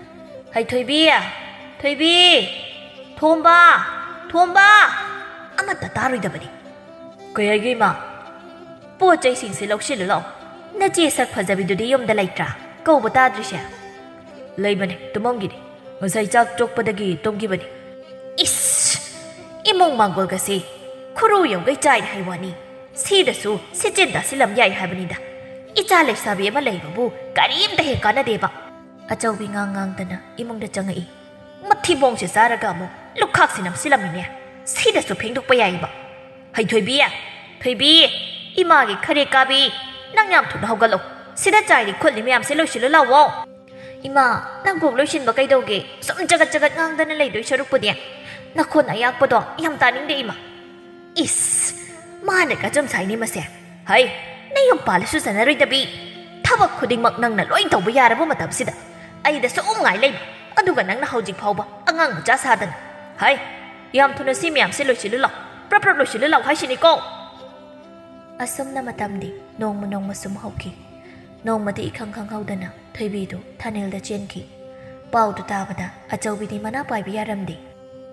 "ꯍꯩ ꯊꯣꯏꯕꯤ! ꯊꯣꯏꯕꯤ! ꯊꯣꯝꯕ! ꯊꯣꯝꯕ!" ꯑꯃꯠꯇ ꯇꯥꯔꯣꯏꯗꯕꯅꯤ꯫ "ꯀꯩ ꯍꯥꯏꯒꯦ, ꯏꯃꯥ?" "ꯄꯣꯠ ꯆꯩꯁꯤꯡꯁꯦ ꯂꯧꯁꯤꯜꯂꯨ ꯂꯥꯎ꯫ ꯅꯆꯦ ꯁꯛ ꯐꯖꯕꯤꯗꯨꯗꯤ ꯌꯨꯝꯗ ꯂꯩꯇ꯭ꯔꯥ? ꯀꯧꯕ ꯇꯥꯗ꯭ꯔꯤꯁꯦ?" "ꯂꯩꯕꯅꯦ, ꯇꯨꯝꯃꯝꯒꯤꯅꯤ꯫ ꯉꯁꯥꯏ ꯆꯥꯛ ꯇꯣꯛꯄꯗꯒꯤ ꯇꯨꯝꯈꯤꯕꯅꯤ꯫" "ꯏꯁ! ꯏꯃꯨꯡ ꯃꯥꯡꯒꯣꯜꯒꯁꯦ ꯈꯨꯔꯨ ꯌꯧꯒꯩ ꯆꯥꯏꯔꯦ ꯍꯥꯏ ꯋꯥꯅꯤ꯫ ꯁꯤꯗꯁꯨ ꯁꯤꯆꯤꯟ ꯇꯥꯁꯤꯜꯂꯝ ꯌꯥꯏ ꯍꯥꯏꯕꯅꯤꯗ꯫ ꯏꯆꯥ ꯂꯩꯁꯥꯕꯤ ꯑꯃ ꯂꯩꯕꯕꯨ ꯀꯔꯤꯝꯇ ꯍꯦꯛ ꯀꯥꯟꯅꯗꯦꯕ꯫" ꯑꯆꯧꯕꯤ ꯉꯥꯡ ꯉꯥꯡꯗꯅ ꯏꯃꯨꯡꯗ ꯆꯪꯉꯛꯏ꯫ "ꯃꯊꯤꯕꯣꯡꯁꯦ ꯆꯥꯔꯒ ꯑꯃꯨꯛ ꯂꯨꯈꯥꯛꯁꯤ ꯅꯝꯁꯤꯜꯂꯝꯃꯤꯅꯦ꯫ ꯁꯤꯗꯁꯨ ꯐꯦꯡꯗꯣꯛꯄ ꯌꯥꯏꯕ꯫ ꯍꯩ ꯊꯣꯏꯕꯤ! ꯊꯣꯏꯕꯤ! ꯏꯃꯥꯒꯤ ꯈꯔꯦ ꯀꯥꯕꯤ! ꯅꯪ ꯌꯥꯝ ꯊꯨꯅ ꯍꯧꯒꯠꯂꯣ꯫ ꯁꯤꯗ ꯆꯥꯏꯔꯤ ꯈꯣꯠꯂꯤ ꯃꯌꯥꯝꯁꯦ ꯂꯣꯏꯁꯤꯜꯂꯨ ꯂꯥꯛꯑꯣ꯫" "ꯏꯃꯥ, ꯅꯪ ꯀꯣꯛ ꯂꯣꯏꯁꯤꯟꯕ ꯀꯩꯗꯧꯒꯦ? ꯁꯨꯝ ꯆꯒꯠ ꯆꯒꯠ ꯉꯥꯡꯗꯅ ꯂꯩꯗꯣꯏ ꯁꯔꯨꯛꯄꯨꯗꯤ ꯅꯈꯣꯟ ꯑꯌꯥꯛꯄꯗꯣ ꯌꯥꯝ ꯇꯥꯅꯤꯡꯗꯦ, ꯏꯃꯥ꯫" "ꯏꯁ! ꯃꯥꯅ ꯀꯆꯨꯝ ꯁꯥꯏꯅꯦ ꯃꯁꯦ꯫ ꯍꯩ, ꯅꯌꯨꯝ ꯄꯥꯜꯂꯁꯨ ꯆꯥꯟꯅꯔꯣꯏꯗꯕꯤ꯫ ꯊꯕꯛ ꯈꯨꯗꯤꯡꯃꯛ ꯅꯪꯅ ꯂꯣꯏ ꯇꯧꯕ ꯌꯥꯔꯕ ꯃꯇꯝꯁꯤꯗ ꯑꯩꯗ ꯁꯨꯝ ꯉꯥꯏ ꯂꯩꯕ꯫ ꯑꯗꯨꯒ ꯅꯪꯅ ꯍꯧꯖꯤꯛ ꯐꯥꯎꯕ ꯑꯉꯥꯡ ꯃꯆꯥ ꯁꯥꯗꯅ꯫ ꯍꯩ, ꯌꯥꯝ ꯊꯨꯅ ꯁꯤ ꯃꯌꯥꯝꯁꯦ ꯂꯣꯏꯁꯤꯜꯂꯨ ꯂꯥꯎ꯫ ꯄ꯭ꯔꯞ ꯄ꯭ꯔꯞ ꯂꯣꯏꯁꯤꯜꯂꯨ ꯂꯥꯎ ꯍꯥꯏꯁꯤꯅꯤꯀꯣ꯫" ꯑꯁꯨꯝꯅ ꯃꯇꯝꯗꯤ ꯅꯣꯡꯃ ꯅꯣꯡꯃ ꯁꯨꯝ ꯍꯧꯈꯤ꯫ ꯅꯣꯡꯃꯗꯤ ꯏꯈꯪ ꯈꯪꯍꯧꯗꯅ ꯊꯣꯏꯕꯤꯗꯨ ꯊꯥꯅꯦꯜꯗ ꯆꯦꯟꯈꯤ꯫ ꯄꯥꯎꯗꯨ ꯇꯥꯕꯗ ꯑꯆꯧꯕꯤꯗꯤ ꯃꯅꯥ ꯄꯥꯏꯕ ꯌꯥꯔꯝꯗꯦ꯫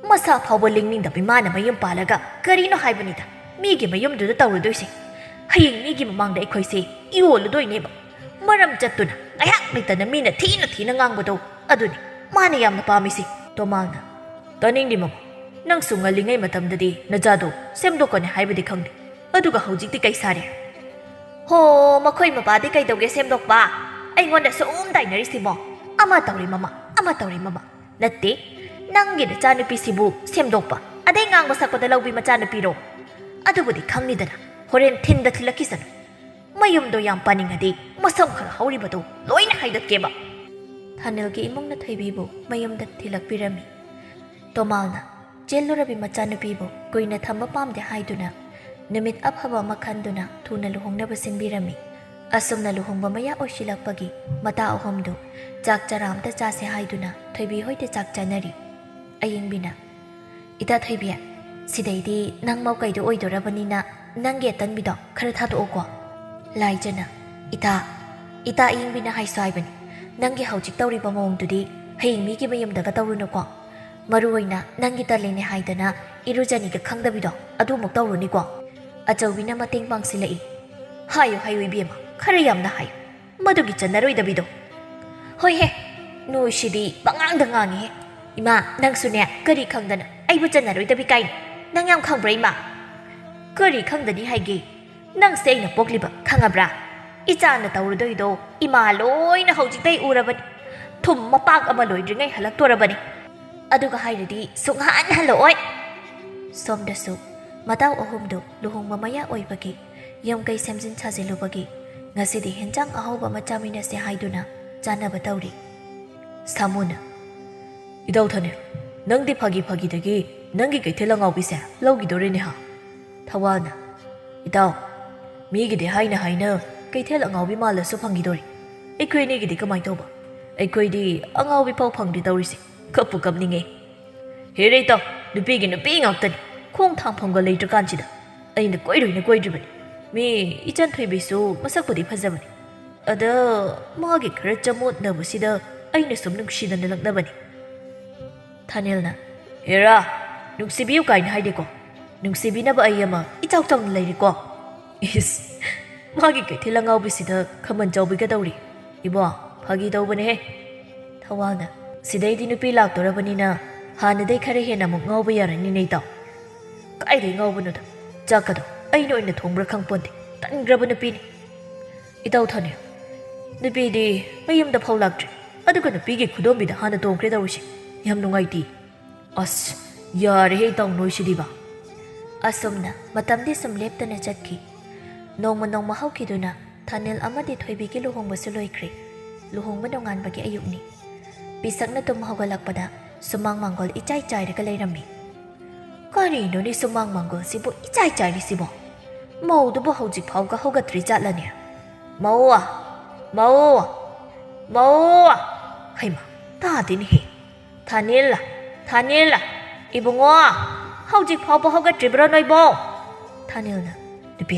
"ꯃꯁꯥ ꯐꯥꯎꯕ ꯂꯤꯡꯅꯤꯡꯗꯕ ꯏꯃꯥꯅ ꯃꯌꯨꯝ ꯄꯥꯜꯂꯒ ꯀꯔꯤꯅꯣ ꯍꯥꯏꯕꯅꯤꯗ ꯃꯤꯒꯤ ꯃꯌꯨꯝꯗꯨꯗ ꯇꯧꯔꯨꯗꯣꯏꯁꯦ? ꯍꯌꯦꯡ ꯃꯤꯒꯤ ꯃꯃꯥꯡꯗ ꯑꯩꯈꯣꯏꯁꯦ ꯏꯑꯣꯜꯂꯨꯗꯣꯏꯅꯦꯕ꯫ ꯃꯔꯝ ꯆꯠꯇꯨꯅ ꯉꯥꯏꯍꯥꯛ ꯂꯩꯇꯅ ꯃꯤꯅ ꯊꯤꯅ ꯊꯤꯅ ꯉꯥꯡꯕꯗꯣ ꯑꯗꯨꯅꯤ ꯃꯥꯅ ꯌꯥꯝꯅ ꯄꯥꯝꯃꯤꯁꯤ꯫ ꯇꯣꯃꯥꯜꯅ, "ꯇꯥꯅꯤꯡꯗꯦ ꯃꯃꯥ, ꯅꯪꯁꯨ ꯉꯜꯂꯤꯉꯩ ꯃꯇꯝꯗꯗꯤ ꯅꯆꯥꯗꯣ ꯁꯦꯝꯗꯣꯛꯀꯅꯤ ꯍꯥꯏꯕꯗꯤ ꯈꯪꯗꯦ, ꯑꯗꯨꯒ ꯍꯧꯖꯤꯛꯇꯤ ꯀꯩ ꯁꯥꯔꯦ?" "ꯍꯣ, ꯃꯈꯣꯏ ꯃꯄꯥꯗꯤ ꯀꯩꯗꯧꯒꯦ ꯁꯦꯝꯗꯣꯛꯄ? ꯑꯩꯉꯣꯟꯗ ꯁꯨꯝ ꯇꯥꯏꯅꯔꯤꯁꯤꯕꯣ? ꯑꯃ ꯇꯧꯔꯦ ꯃꯃꯥ, ꯑꯃ ꯇꯧꯔꯦ ꯃꯃꯥ꯫ ꯅꯠꯇꯦ, ꯅꯪꯒꯤ ꯅꯆꯥꯅꯨꯄꯤꯁꯤꯕꯨ ꯁꯦꯝꯗꯣꯛꯄ, ꯑꯗꯩ ꯉꯥꯡꯕ ꯁꯛꯄꯗ ꯂꯧꯕꯤ ꯃꯆꯥꯅꯨꯄꯤꯔꯣ? ꯑꯗꯨꯕꯨꯗꯤ ꯈꯪꯅꯤꯗꯅ, ꯍꯣꯔꯦꯟ ꯊꯤꯟꯗ ꯊꯤꯜꯂꯛꯈꯤꯁꯅꯨ꯫ ꯃꯌꯨꯝꯗꯣ ꯌꯥꯝ ꯄꯥꯅꯤꯡꯉꯗꯤ ꯃꯁꯝ ꯈꯔ ꯍꯧꯔꯤꯕꯗꯣ ꯂꯣꯏꯅ ꯍꯥꯏꯗꯠꯀꯦꯕ꯫" ꯊꯥꯅꯤꯜꯒꯤ ꯏꯃꯨꯡꯅ ꯊꯣꯏꯕꯤꯕꯨ ꯃꯌꯨꯝꯗ ꯊꯤꯜꯂꯛꯄꯤꯔꯝꯃꯤ꯫ ꯇꯣꯃꯥꯜꯅ ꯆꯦꯜꯂꯨꯔꯕꯤ ꯃꯆꯥꯅꯨꯄꯤꯕꯨ ꯀꯨꯏꯅ ꯊꯝꯕ ꯄꯥꯝꯗꯦ ꯍꯥꯏꯗꯨꯅ ꯅꯨꯃꯤꯠ ꯑꯐꯕ ꯑꯃ ꯈꯟꯗꯨꯅ ꯊꯨꯅ ꯂꯨꯍꯣꯡꯅꯕ ꯁꯤꯟꯕꯤꯔꯝꯃꯤ꯫ ꯑꯁꯨꯝꯅ ꯂꯨꯍꯣꯡꯕ ꯃꯌꯥ ꯑꯣꯏꯁꯤꯜꯂꯛꯄꯒꯤ ꯃꯇꯥ ꯑꯍꯨꯝꯗꯨ ꯆꯥꯛ ꯆꯔꯥ ꯑꯝꯇ ꯆꯥꯁꯦ ꯍꯥꯏꯗꯨꯅ ꯊꯣꯏꯕꯤ ꯍꯣꯏꯗ ꯆꯥꯛ ꯆꯥꯅꯔꯤ꯫ ꯑꯌꯤꯡꯕꯤꯅ, "ꯏꯇꯥ ꯊꯣꯏꯕꯤ, ꯁꯤꯗꯩꯗꯤ ꯅꯪ ꯃꯧ ꯀꯩꯗꯣ ꯑꯣꯏꯗꯣꯔꯕꯅꯤꯅ ꯅꯪꯒꯤ ꯑꯇꯟꯕꯤꯗꯣ ꯈꯔ ꯊꯥꯗꯣꯛꯑꯣꯀꯣ꯫" ꯂꯥꯏꯖꯅ, "ꯏꯇꯥ, ꯏꯇꯥ ꯑꯌꯤꯡꯕꯤꯅ ꯍꯥꯏꯁꯨ ꯍꯥꯏꯕꯅꯤ, ꯅꯪꯒꯤ ꯍꯧꯖꯤꯛ ꯇꯧꯔꯤꯕ ꯃꯑꯣꯡꯗꯨꯗꯤ ꯍꯌꯦꯡ ꯃꯤꯒꯤ ꯃꯌꯨꯝꯗꯒ ꯇꯧꯔꯨꯅꯨꯀꯣ꯫ ꯃꯔꯨ ꯑꯣꯏꯅ ꯅꯪꯒꯤ ꯇꯜꯂꯤꯅꯦ ꯍꯥꯏꯗꯅ ꯏꯔꯨꯖꯅꯤꯒ ꯈꯪꯗꯕꯤꯗꯣ ꯑꯗꯨꯃꯨꯛ ꯇꯧꯔꯨꯅꯤꯀꯣ꯫" ꯑꯆꯧꯕꯤꯅ ꯃꯇꯦꯡ ꯄꯥꯡꯁꯤꯜꯂꯛꯏ꯫ "ꯍꯥꯏꯌꯨ, ꯍꯥꯏꯌꯨ ꯏꯕꯦꯝꯃ, ꯈꯔ ꯌꯥꯝꯅ ꯍꯥꯏꯌꯨ꯫ ꯃꯗꯨꯒꯤ ꯆꯠꯅꯔꯣꯏꯗꯕꯤꯗꯣ꯫" "ꯍꯣꯏꯍꯦ, ꯅꯣꯏꯁꯤꯗꯤ ꯄꯉꯥꯡꯗ ꯉꯥꯡꯉꯤꯍꯦ꯫ ꯏꯃꯥ, ꯅꯪꯁꯨꯅꯦ ꯀꯔꯤ ꯈꯪꯗꯅ ꯑꯩꯕꯨ ꯆꯠꯅꯔꯣꯏꯗꯕꯤ ꯀꯥꯏꯅ꯫ ꯅꯪ ꯌꯥꯝ ꯈꯪꯕ꯭ꯔꯥ ꯏꯃꯥ?" "ꯀꯔꯤ ꯈꯪꯗꯅꯤ ꯍꯥꯏꯒꯦ? ꯅꯪꯁꯦ ꯑꯩꯅ ꯄꯣꯛꯂꯤꯕ ꯈꯪꯉꯕ꯭ꯔꯥ? ꯏꯆꯥꯅ ꯇꯧꯔꯨꯗꯣꯏꯗꯣ ꯏꯃꯥ ꯂꯣꯏꯅ ꯍꯧꯖꯤꯛꯇꯩ ꯎꯔꯕꯅꯤ꯫ ꯊꯨꯝ ꯃꯄꯥꯛ ꯑꯃ ꯂꯣꯏꯗ꯭ꯔꯤꯉꯩ ꯍꯜꯂꯛꯇꯣꯔꯕꯅꯤ꯫ ꯑꯗꯨꯒ ꯍꯥꯏꯔꯗꯤ ꯁꯨꯡꯍꯟ ꯍꯜꯂꯛꯑꯣꯏ꯫" ꯁꯣꯝꯗꯁꯨ ꯃꯇꯥꯎ ꯑꯍꯨꯝꯗꯨ ꯂꯨꯍꯣꯡꯕ ꯃꯌꯥ ꯑꯣꯏꯕꯒꯤ ꯌꯨꯝ ꯀꯩ ꯁꯦꯝꯖꯤꯟ ꯁꯥꯖꯤꯜꯂꯨꯕꯒꯤ ꯉꯁꯤꯗꯤ ꯍꯦꯟꯖꯥꯡ ꯑꯍꯧꯕ ꯑꯃ ꯆꯥꯃꯤꯟꯅꯁꯦ ꯍꯥꯏꯗꯨꯅ ꯆꯥꯅꯕ ꯇꯧꯔꯤ꯫ ꯁꯥꯃꯨꯅ, "ꯏꯇꯥꯎ ꯊꯥꯅꯤꯜ, ꯅꯪꯗꯤ ꯐꯥꯒꯤ ꯐꯥꯒꯤꯗꯒꯤ ꯅꯪꯒꯤ ꯀꯩꯊꯦꯜ ꯑꯉꯥꯎꯕꯤꯁꯦ ꯂꯧꯈꯤꯗꯣꯔꯦꯅꯦ ꯍꯥ?" ꯊꯋꯥꯜꯅ, "ꯏꯇꯥꯎ, ꯃꯤꯒꯤꯗꯤ ꯍꯥꯏꯅ ꯍꯥꯏꯅ ꯀꯩꯊꯦꯜ ꯑꯉꯥꯎꯕꯤ ꯃꯥꯜꯂꯁꯨ ꯐꯪꯈꯤꯗꯣꯔꯤ꯫ ꯑꯩꯈꯣꯏ ꯑꯅꯤꯒꯤꯗꯤ ꯀꯃꯥꯏꯅ ꯇꯧꯕ? ꯑꯩꯈꯣꯏꯗꯤ ꯑꯉꯥꯎꯕꯤ ꯐꯥꯎ ꯐꯪꯗꯦ ꯇꯧꯔꯤꯁꯦ꯫ ꯀꯞꯄꯨ ꯀꯞꯅꯤꯡꯉꯦ꯫ ꯍꯦꯔꯦ ꯏꯇꯥꯎ, ꯅꯨꯄꯤꯒꯤ ꯅꯨꯄꯤ ꯉꯥꯛꯇꯅꯤ꯫ ꯈꯣꯡ ꯊꯥꯡꯐꯝꯒ ꯂꯩꯇ꯭ꯔꯀꯥꯟꯁꯤꯗ ꯑꯩꯅ ꯀꯣꯏꯔꯣꯏꯅ ꯀꯣꯏꯗ꯭ꯔꯤꯕꯅꯤ꯫ ꯃꯤ ꯏꯆꯟ ꯊꯣꯏꯕꯤꯁꯨ ꯃꯁꯛꯄꯨꯗꯤ ꯐꯖꯕꯅꯤ꯫ ꯑꯗ ꯃꯥꯒꯤ ꯈꯔ ꯆꯃꯣꯠꯅꯕꯁꯤꯗ ꯑꯩꯅ ꯁꯨꯝ ꯅꯨꯡꯁꯤꯗꯅ ꯂꯛꯅꯕꯅꯤ꯫" ꯊꯥꯅꯤꯜꯅ, "ꯍꯦꯔꯥ, ꯅꯨꯡꯁꯤꯕꯤꯌꯨ ꯀꯥꯏꯅ ꯍꯥꯏꯗꯦꯀꯣ꯫ ꯅꯨꯡꯁꯤꯕꯤꯅꯕ ꯑꯩ ꯑꯃ ꯏꯆꯥꯎ ꯆꯥꯎꯅ ꯂꯩꯔꯤꯀꯣ꯫" ꯏꯁ, ꯃꯥꯒꯤ ꯀꯩꯊꯦꯜ ꯑꯉꯥꯎꯕꯤꯁꯤꯗ ꯈꯃꯟ ꯆꯥꯎꯕꯤꯒꯗꯧꯔꯤ꯫ ꯏꯕꯣ, ꯐꯥꯒꯤ ꯇꯧꯕꯅꯦꯍꯦ꯫ ꯊꯧꯕꯥꯜꯅ, ꯁꯤꯗꯩꯗꯤ ꯅꯨꯄꯤ ꯂꯥꯛꯇꯣꯔꯕꯅꯤꯅ ꯍꯥꯟꯅꯗꯩ ꯈꯔ ꯍꯦꯟꯅ ꯑꯃꯨꯛ ꯉꯥꯎꯕ ꯌꯥꯔꯅꯤꯅꯦ ꯏꯇꯥꯎ꯫ ꯀꯥꯏꯗꯩ ꯉꯥꯎꯕꯅꯣꯗ? ꯆꯥꯛꯀꯗꯣ ꯑꯩꯅ ꯑꯣꯏꯅ ꯊꯣꯡꯕ꯭ꯔꯥ ꯈꯪꯄꯣꯟꯇꯦ꯫ ꯇꯟꯈ꯭ꯔꯕ ꯅꯨꯄꯤꯅꯤ꯫ ꯏꯇꯥꯎ ꯊꯥꯅꯤꯜ, ꯅꯨꯄꯤꯗꯤ ꯃꯌꯨꯝꯗ ꯐꯥꯎ ꯂꯥꯛꯇ꯭ꯔꯤ, ꯑꯗꯨꯒ ꯅꯨꯄꯤꯒꯤ ꯈꯨꯗꯣꯝꯕꯤꯗ ꯍꯥꯟꯅ ꯇꯣꯡꯈ꯭ꯔꯦ ꯇꯧꯔꯤꯁꯦ꯫ ꯌꯥꯝ ꯅꯨꯡꯉꯥꯏꯇꯦ꯫ ꯑꯁ, ꯌꯥꯔꯦꯍꯦ ꯏꯇꯥꯎ ꯅꯣꯏꯁꯤꯗꯤꯕ꯫ ꯑꯁꯨꯝꯅ ꯃꯇꯝꯗꯤ ꯁꯨꯝ ꯂꯦꯞꯇꯅ ꯆꯠꯈꯤ꯫ ꯅꯣꯡꯃ ꯅꯣꯡꯃ ꯍꯧꯈꯤꯗꯨꯅ ꯊꯥꯅꯤꯜ ꯑꯃꯗꯤ ꯊꯣꯏꯕꯤꯒꯤ ꯂꯨꯍꯣꯡꯕꯁꯨ ꯂꯣꯏꯈ꯭ꯔꯦ꯫ ꯂꯨꯍꯣꯡꯕ ꯅꯣꯡꯉꯥꯟꯕꯒꯤ ꯑꯌꯨꯛꯅꯤ꯫ ꯄꯤꯁꯛꯅ ꯇꯨꯝ ꯍꯧꯒꯠꯂꯛꯄꯗ ꯁꯨꯃꯥꯡ ꯃꯥꯡꯒꯣꯜ ꯏꯆꯥꯏ ꯆꯥꯏꯔꯒ ꯂꯩꯔꯝꯃꯤ꯫ ꯀꯔꯤꯅꯣꯅꯦ ꯁꯨꯃꯥꯡ ꯃꯥꯡꯒꯣꯜꯁꯤꯕꯨ ꯏꯆꯥꯏ ꯆꯥꯏꯔꯤꯁꯤꯕꯣ? ꯃꯧꯗꯨꯕꯨ ꯍꯧꯖꯤꯛ ꯐꯥꯎꯒ ꯍꯧꯒꯠꯇ꯭ꯔꯤ ꯖꯥꯠꯂꯅꯦ? ꯃꯧ! ꯃꯧ! ꯃꯧ! ꯍꯩꯃꯥ, ꯇꯥꯗꯦꯅꯦꯍꯦ꯫ ꯊꯥꯅꯤꯜ! ꯊꯥꯅꯤꯜ! ꯏꯕꯨꯡꯉꯣ! ꯍꯧꯖꯤꯛ ꯐꯥꯎꯕ ꯍꯧꯒꯠꯇ꯭ꯔꯤꯕ꯭ꯔꯣ ꯅꯣꯏꯕꯣ? ꯊꯥꯅꯤꯜꯅ, ꯅꯨꯄꯤ,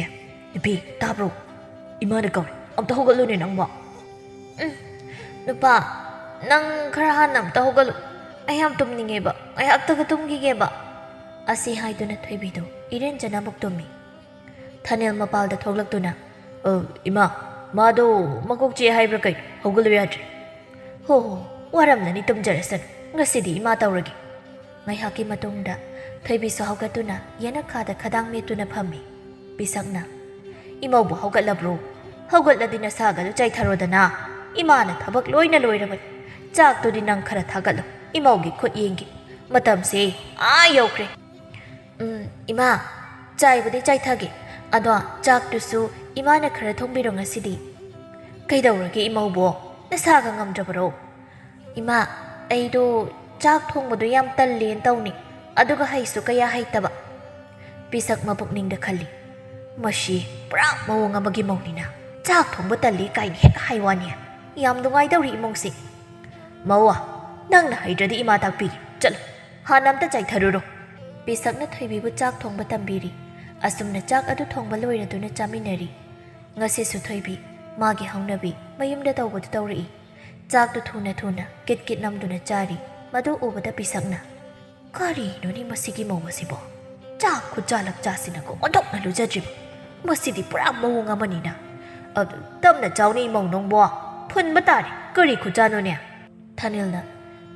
ꯅꯨꯄꯤ, ꯇꯥꯕ꯭ꯔꯣ? ꯏꯃꯥꯅ ꯀꯧꯔꯦ, ꯑꯝꯇ ꯍꯧꯒꯠꯂꯨꯅꯦ ꯅꯪꯕꯣ꯫ ꯎꯝ, ꯅꯨꯄꯥ, ꯅꯪ ꯈꯔ ꯍꯥꯟꯅ ꯑꯝꯇ ꯍꯧꯒꯠꯂꯨ꯫ ꯑꯩ ꯌꯥꯝ ꯇꯨꯝꯅꯤꯡꯉꯦꯕ, ꯉꯥꯏꯍꯥꯛꯇꯒ ꯇꯨꯝꯈꯤꯒꯦꯕ꯫ ꯑꯁꯤ ꯍꯥꯏꯗꯨꯅ ꯊꯣꯏꯕꯤꯗꯨ ꯏꯔꯦꯟꯖꯅ ꯑꯃꯨꯛ ꯇꯨꯝꯃꯤ꯫ ꯊꯥꯅꯤꯜ ꯃꯄꯥꯜꯗ ꯊꯣꯛꯂꯛꯇꯨꯅ, "ꯑ, ꯏꯃꯥ, ꯃꯥꯗꯣ ꯃꯀꯣꯛ ꯆꯤꯛꯑꯦ ꯍꯥꯏꯕ꯭ꯔꯥ ꯀꯩꯅꯣ? ꯍꯧꯒꯠꯂꯨ ꯌꯥꯗ꯭ꯔꯦ꯫" "ꯍꯣ ꯍꯣ, ꯋꯥꯔꯝꯂꯅꯤ, ꯇꯨꯝꯖꯔꯁꯅꯨ꯫ ꯉꯁꯤꯗꯤ ꯏꯃꯥ ꯇꯧꯔꯒꯦ꯫" ꯉꯥꯏꯍꯥꯛꯀꯤ ꯃꯇꯨꯡꯗ ꯊꯣꯏꯕꯤꯁꯨ ꯍꯧꯒꯠꯇꯨꯅ ꯌꯦꯅꯈꯥꯗ ꯈꯗꯥꯡ ꯃꯦꯠꯇꯨꯅ ꯐꯝꯃꯤ꯫ ꯄꯤꯁꯛꯅ, "ꯏꯃꯧꯕꯨ ꯍꯧꯒꯠꯂꯕ꯭ꯔꯣ? ꯍꯧꯒꯠꯂꯗꯤ ꯅꯁꯥꯒꯗꯨ ꯆꯥꯏꯊꯔꯣꯗꯅ꯫ ꯏꯃꯥꯅ ꯊꯕꯛ ꯂꯣꯏꯅ ꯂꯣꯏꯔꯕꯅꯤ꯫ ꯆꯥꯛꯇꯨꯗꯤ ꯅꯪ ꯈꯔ ꯊꯥꯒꯠꯂꯨ꯫ ꯏꯃꯧꯒꯤ ꯈꯨꯠ ꯌꯦꯡꯒꯦ꯫ ꯃꯇꯝꯁꯦ ꯑꯥ ꯌꯧꯈ꯭ꯔꯦ꯫" "ꯎꯝ, ꯏꯃꯥ, ꯆꯥꯏꯕꯨꯗꯤ ꯆꯥꯏꯊꯒꯦ꯫ ꯑꯗꯣ ꯆꯥꯛꯇꯨꯁꯨ ꯏꯃꯥꯅ ꯈꯔ ꯊꯣꯡꯕꯤꯔꯣ ꯉꯁꯤꯗꯤ꯫" "ꯀꯩꯗꯧꯔꯒꯦ ꯏꯃꯧꯕꯣ? ꯅꯁꯥꯒ ꯉꯝꯗ꯭ꯔꯕꯔꯣ?" "ꯏꯃꯥ, ꯑꯩꯗꯣ ꯆꯥꯛ ꯊꯣꯡꯕꯗꯣ ꯌꯥꯝ ꯇꯜꯂꯦꯅ ꯇꯧꯅꯤ, ꯑꯗꯨꯒ ꯍꯩꯁꯨ ꯀꯌꯥ ꯍꯩꯇꯕ꯫" ꯄꯤꯁꯛ ꯃꯄꯨꯛꯅꯤꯡꯗ ꯈꯜꯂꯤ, "ꯃꯁꯤ ꯄꯨꯔꯥ ꯃꯑꯣꯡ ꯑꯃꯒꯤ ꯃꯧꯅꯤꯅ, ꯆꯥꯛ ꯊꯣꯡꯕ ꯇꯜꯂꯤ ꯀꯥꯏꯅ ꯍꯦꯛ ꯍꯥꯏ ꯋꯥꯅꯤ꯫ ꯌꯥꯝ ꯅꯨꯡꯉꯥꯏꯗꯧꯔꯤ ꯏꯃꯨꯡꯁꯤ꯫ ꯃꯧ, ꯅꯪꯅ ꯍꯩꯇ꯭ꯔꯗꯤ ꯏꯃꯥ ꯇꯥꯛꯄꯤꯒꯦ꯫ ꯆꯠꯂꯣ, ꯍꯥꯟꯅ ꯑꯝꯇ ꯆꯥꯏꯊꯔꯨꯔꯣ꯫" ꯄꯤꯁꯛꯅ ꯊꯣꯏꯕꯤꯕꯨ ꯆꯥꯛ ꯊꯣꯡꯕ ꯇꯝꯕꯤꯔꯤ꯫ ꯑꯁꯨꯝꯅ ꯆꯥꯛ ꯑꯗꯨ ꯊꯣꯡꯕ ꯂꯣꯏꯔꯗꯨꯅ ꯆꯥꯃꯤꯟꯅꯔꯤ꯫ ꯉꯁꯤꯁꯨ ꯊꯣꯏꯕꯤ ꯃꯥꯒꯤ ꯍꯧꯅꯕꯤ ꯃꯌꯨꯝꯗ ꯇꯧꯕꯗꯨ ꯇꯧꯔꯛꯏ꯫ ꯆꯥꯛꯇꯨ ꯊꯨꯅ ꯊꯨꯅ ꯀꯤꯠ ꯀꯤꯠ ꯅꯝꯗꯨꯅ ꯆꯥꯔꯤ꯫ ꯃꯗꯨ ꯎꯕꯗ ꯄꯤꯁꯛꯅ, "ꯀꯔꯤꯅꯣꯅꯦ ꯃꯁꯤꯒꯤ ꯃꯧ ꯑꯁꯤꯕꯣ? ꯆꯥꯛ ꯈꯨꯠꯆꯥ ꯂꯛꯆꯥꯁꯤꯅꯀꯣ ꯑꯣꯟꯊꯣꯛꯅ ꯂꯨꯖꯗ꯭ꯔꯤꯕ꯫ ꯃꯁꯤꯗꯤ ꯄꯨꯔꯥ ꯃꯑꯣꯡ ꯑꯃꯅꯤꯅ꯫ ꯑꯗꯨ ꯇꯞꯅ ꯆꯥꯎꯅꯦ ꯏꯃꯧ ꯅꯪꯕꯣ꯫ ꯐꯨꯟꯕ ꯇꯥꯔꯦ꯫ ꯀꯔꯤ ꯈꯨꯆꯥꯅꯣꯅꯦ? ꯊꯥꯅꯤꯜꯅ,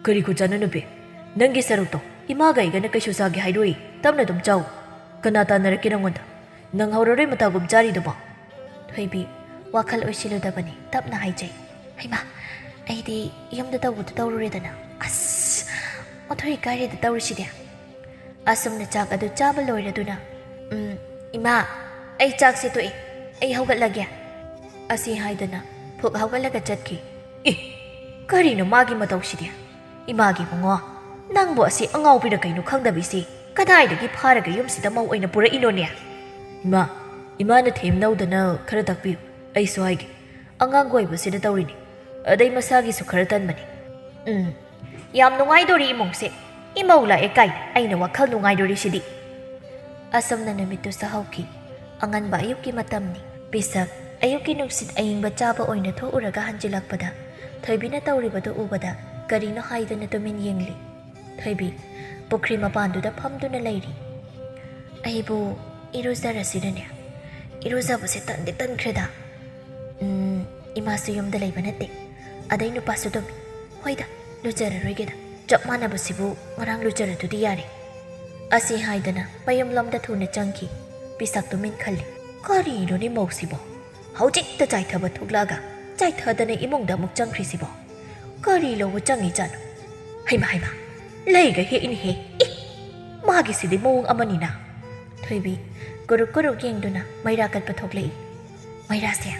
ꯀꯔꯤ ꯈꯨꯆꯥꯅꯣ ꯅꯨꯄꯤ? ꯅꯪꯒꯤ ꯁꯔꯨꯛꯇꯣ ꯏꯃꯥꯒ ꯑꯩꯒꯅ ꯀꯩꯁꯨ ꯆꯥꯒꯦ ꯍꯥꯏꯔꯣꯏ꯫ ꯇꯞꯅ ꯑꯗꯨꯝ ꯆꯥꯎ꯫ ꯀꯅꯥ ꯇꯥꯟꯅꯔꯛꯀꯦ ꯅꯪꯉꯣꯟꯗ? ꯅꯪ ꯍꯧꯔꯔꯣꯏ ꯃꯇꯥꯒꯨꯝ ꯆꯥꯔꯤꯗꯨꯕꯣ? ꯊꯣꯏꯕꯤ, ꯋꯥꯈꯜ ꯑꯣꯏꯁꯤꯜꯂꯨꯗꯕꯅꯤ, ꯇꯞꯅ ꯍꯥꯏꯖꯩ꯫ ꯍꯩꯃꯥ, ꯑꯩꯗꯤ ꯌꯨꯝꯗ ꯇꯧꯕꯗꯨ ꯇꯧꯔꯨꯔꯦꯗꯅ꯫ ꯑꯁ, ꯑꯣꯟꯊꯣꯛ ꯏꯀꯥꯏꯔꯦꯗ ꯇꯧꯔꯤꯁꯤꯗꯤ꯫ ꯑꯁꯨꯝꯅ ꯆꯥꯛ ꯑꯗꯨ ꯆꯥꯕ ꯂꯣꯏꯔꯗꯨꯅ, "ꯎꯝ, ꯏꯃꯥ, ꯑꯩ ꯆꯥꯛꯁꯦ ꯇꯣꯛꯑꯦ, ꯑꯩ ꯍꯧꯒꯠꯂꯒꯦ" ꯑꯁꯤ ꯍꯥꯏꯗꯨꯅ ꯐꯨꯛ ꯍꯧꯒꯠꯂꯒ ꯆꯠꯈꯤ꯫ ꯑꯦ, ꯀꯔꯤꯅꯣ ꯃꯥꯒꯤ ꯃꯇꯧꯁꯤꯗꯤ? ꯏꯃꯥꯒꯤ ꯏꯕꯨꯡꯉꯣ, ꯅꯪꯕꯨ ꯑꯁꯤ ꯑꯉꯥꯎꯕꯤꯔ ꯀꯩꯅꯣ ꯈꯪꯗꯕꯤꯁꯤ ꯀꯗꯥꯏꯗꯒꯤ ꯐꯥꯔꯒ ꯌꯨꯝꯁꯤꯗ ꯃꯧ ꯑꯣꯏꯅ ꯄꯨꯔꯛꯏꯅꯣꯅꯦ? ꯏꯃꯥ, ꯏꯃꯥꯅ ꯊꯦꯝꯅꯧꯗꯅ ꯈꯔ ꯇꯥꯛꯄꯤꯌꯨ, ꯑꯩꯁꯨ ꯍꯥꯏꯒꯦ꯫ ꯑꯉꯥꯡ ꯀꯣꯏꯕꯁꯤꯗ ꯇꯧꯔꯤꯅꯤ, ꯑꯗꯩ ꯃꯁꯥꯒꯤꯁꯨ ꯈꯔ ꯇꯟꯕꯅꯤ꯫ ꯎꯝ, ꯌꯥꯝ ꯅꯨꯡꯉꯥꯏꯗꯣꯔꯤ ꯏꯃꯨꯡꯁꯦ꯫ ꯏꯃꯧ ꯂꯥꯛꯑꯦ ꯀꯥꯏꯅ ꯑꯩꯅ ꯋꯥꯈꯜ ꯅꯨꯡꯉꯥꯏꯗꯣꯔꯤꯁꯤꯗꯤ꯫ ꯑꯁꯨꯝꯅ ꯅꯨꯃꯤꯠꯇꯨ ꯁꯍꯧꯈꯤ꯫ ꯑꯉꯟꯕ ꯑꯌꯨꯛꯀꯤ ꯃꯇꯝꯅꯤ꯫ ꯄꯤꯁꯛ ꯑꯌꯨꯛꯀꯤ ꯅꯨꯡꯁꯤꯠ ꯑꯏꯪꯕ ꯆꯥꯕ ꯑꯣꯏꯅ ꯊꯣꯛꯎꯔꯒ ꯍꯟꯖꯤꯜꯂꯛꯄꯗ ꯊꯣꯏꯕꯤꯅ ꯇꯧꯔꯤꯕꯗꯨ ꯎꯕꯗ ꯀꯔꯤꯅꯣ ꯍꯥꯏꯗꯨꯅ ꯇꯨꯃꯤꯟ ꯌꯦꯡꯂꯤ꯫ ꯊꯣꯏꯕꯤ, ꯄꯨꯈ꯭ꯔꯤ ꯃꯄꯥꯟꯗꯨꯗ ꯐꯝꯗꯨꯅ ꯂꯩꯔꯤ꯫ ꯑꯩꯕꯨ ꯏꯔꯨꯖꯔꯁꯤꯔꯅꯦ? ꯏꯔꯨꯖꯕꯁꯦ ꯇꯟꯗꯤ ꯇꯟꯈ꯭ꯔꯦꯗ꯫ ꯎꯝ, ꯏꯃꯥꯁꯨ ꯌꯨꯝꯗ ꯂꯩꯕ ꯅꯠꯇꯦ꯫ ꯑꯗꯩ ꯅꯨꯄꯥꯁꯨ ꯇꯨꯝꯃꯤ꯫ ꯍꯣꯏꯗ, ꯂꯨꯖꯔꯔꯣꯏꯒꯦꯗ꯫ ꯆꯞ ꯃꯥꯟꯅꯕꯁꯤꯕꯨ ꯉꯔꯥꯡ ꯂꯨꯖꯔꯗꯨꯗꯤ ꯌꯥꯔꯦ꯫ ꯑꯁꯤ ꯍꯥꯏꯗꯅ ꯃꯌꯨꯝꯂꯣꯝꯗ ꯊꯨꯅ ꯆꯪꯈꯤ꯫ ꯄꯤꯁꯛꯇꯨ ꯃꯤꯟꯈꯜꯂꯤ꯫ ꯀꯔꯤꯅꯣꯅꯦ ꯃꯧꯁꯤꯕꯣ? ꯍꯧꯖꯤꯛꯇ ꯆꯥꯏꯊꯕ ꯊꯣꯛꯂꯛꯑꯒ ꯆꯥꯏꯊꯗꯅ ꯏꯃꯨꯡꯗ ꯑꯃꯨꯛ ꯆꯪꯈ꯭ꯔꯤꯁꯤꯕꯣ? ꯀꯔꯤ ꯂꯧꯕ ꯆꯪꯉꯤꯖꯥꯠꯅꯣ? ꯍꯩꯃꯥ, ꯍꯩꯃꯥ, ꯂꯩꯒ ꯍꯦꯛꯏꯅꯦꯍꯦ꯫ ꯏ! ꯃꯥꯒꯤꯁꯤꯗꯤ ꯃꯑꯣꯡ ꯑꯃꯅꯤꯅ꯫ ꯊꯣꯏꯕꯤ ꯀꯨꯔꯨꯛ ꯀꯨꯔꯨꯛ ꯌꯦꯡꯗꯨꯅ ꯃꯩꯔꯥ ꯀꯠꯄ ꯊꯣꯛꯂꯛꯏ꯫ ꯃꯩꯔꯥꯁꯦ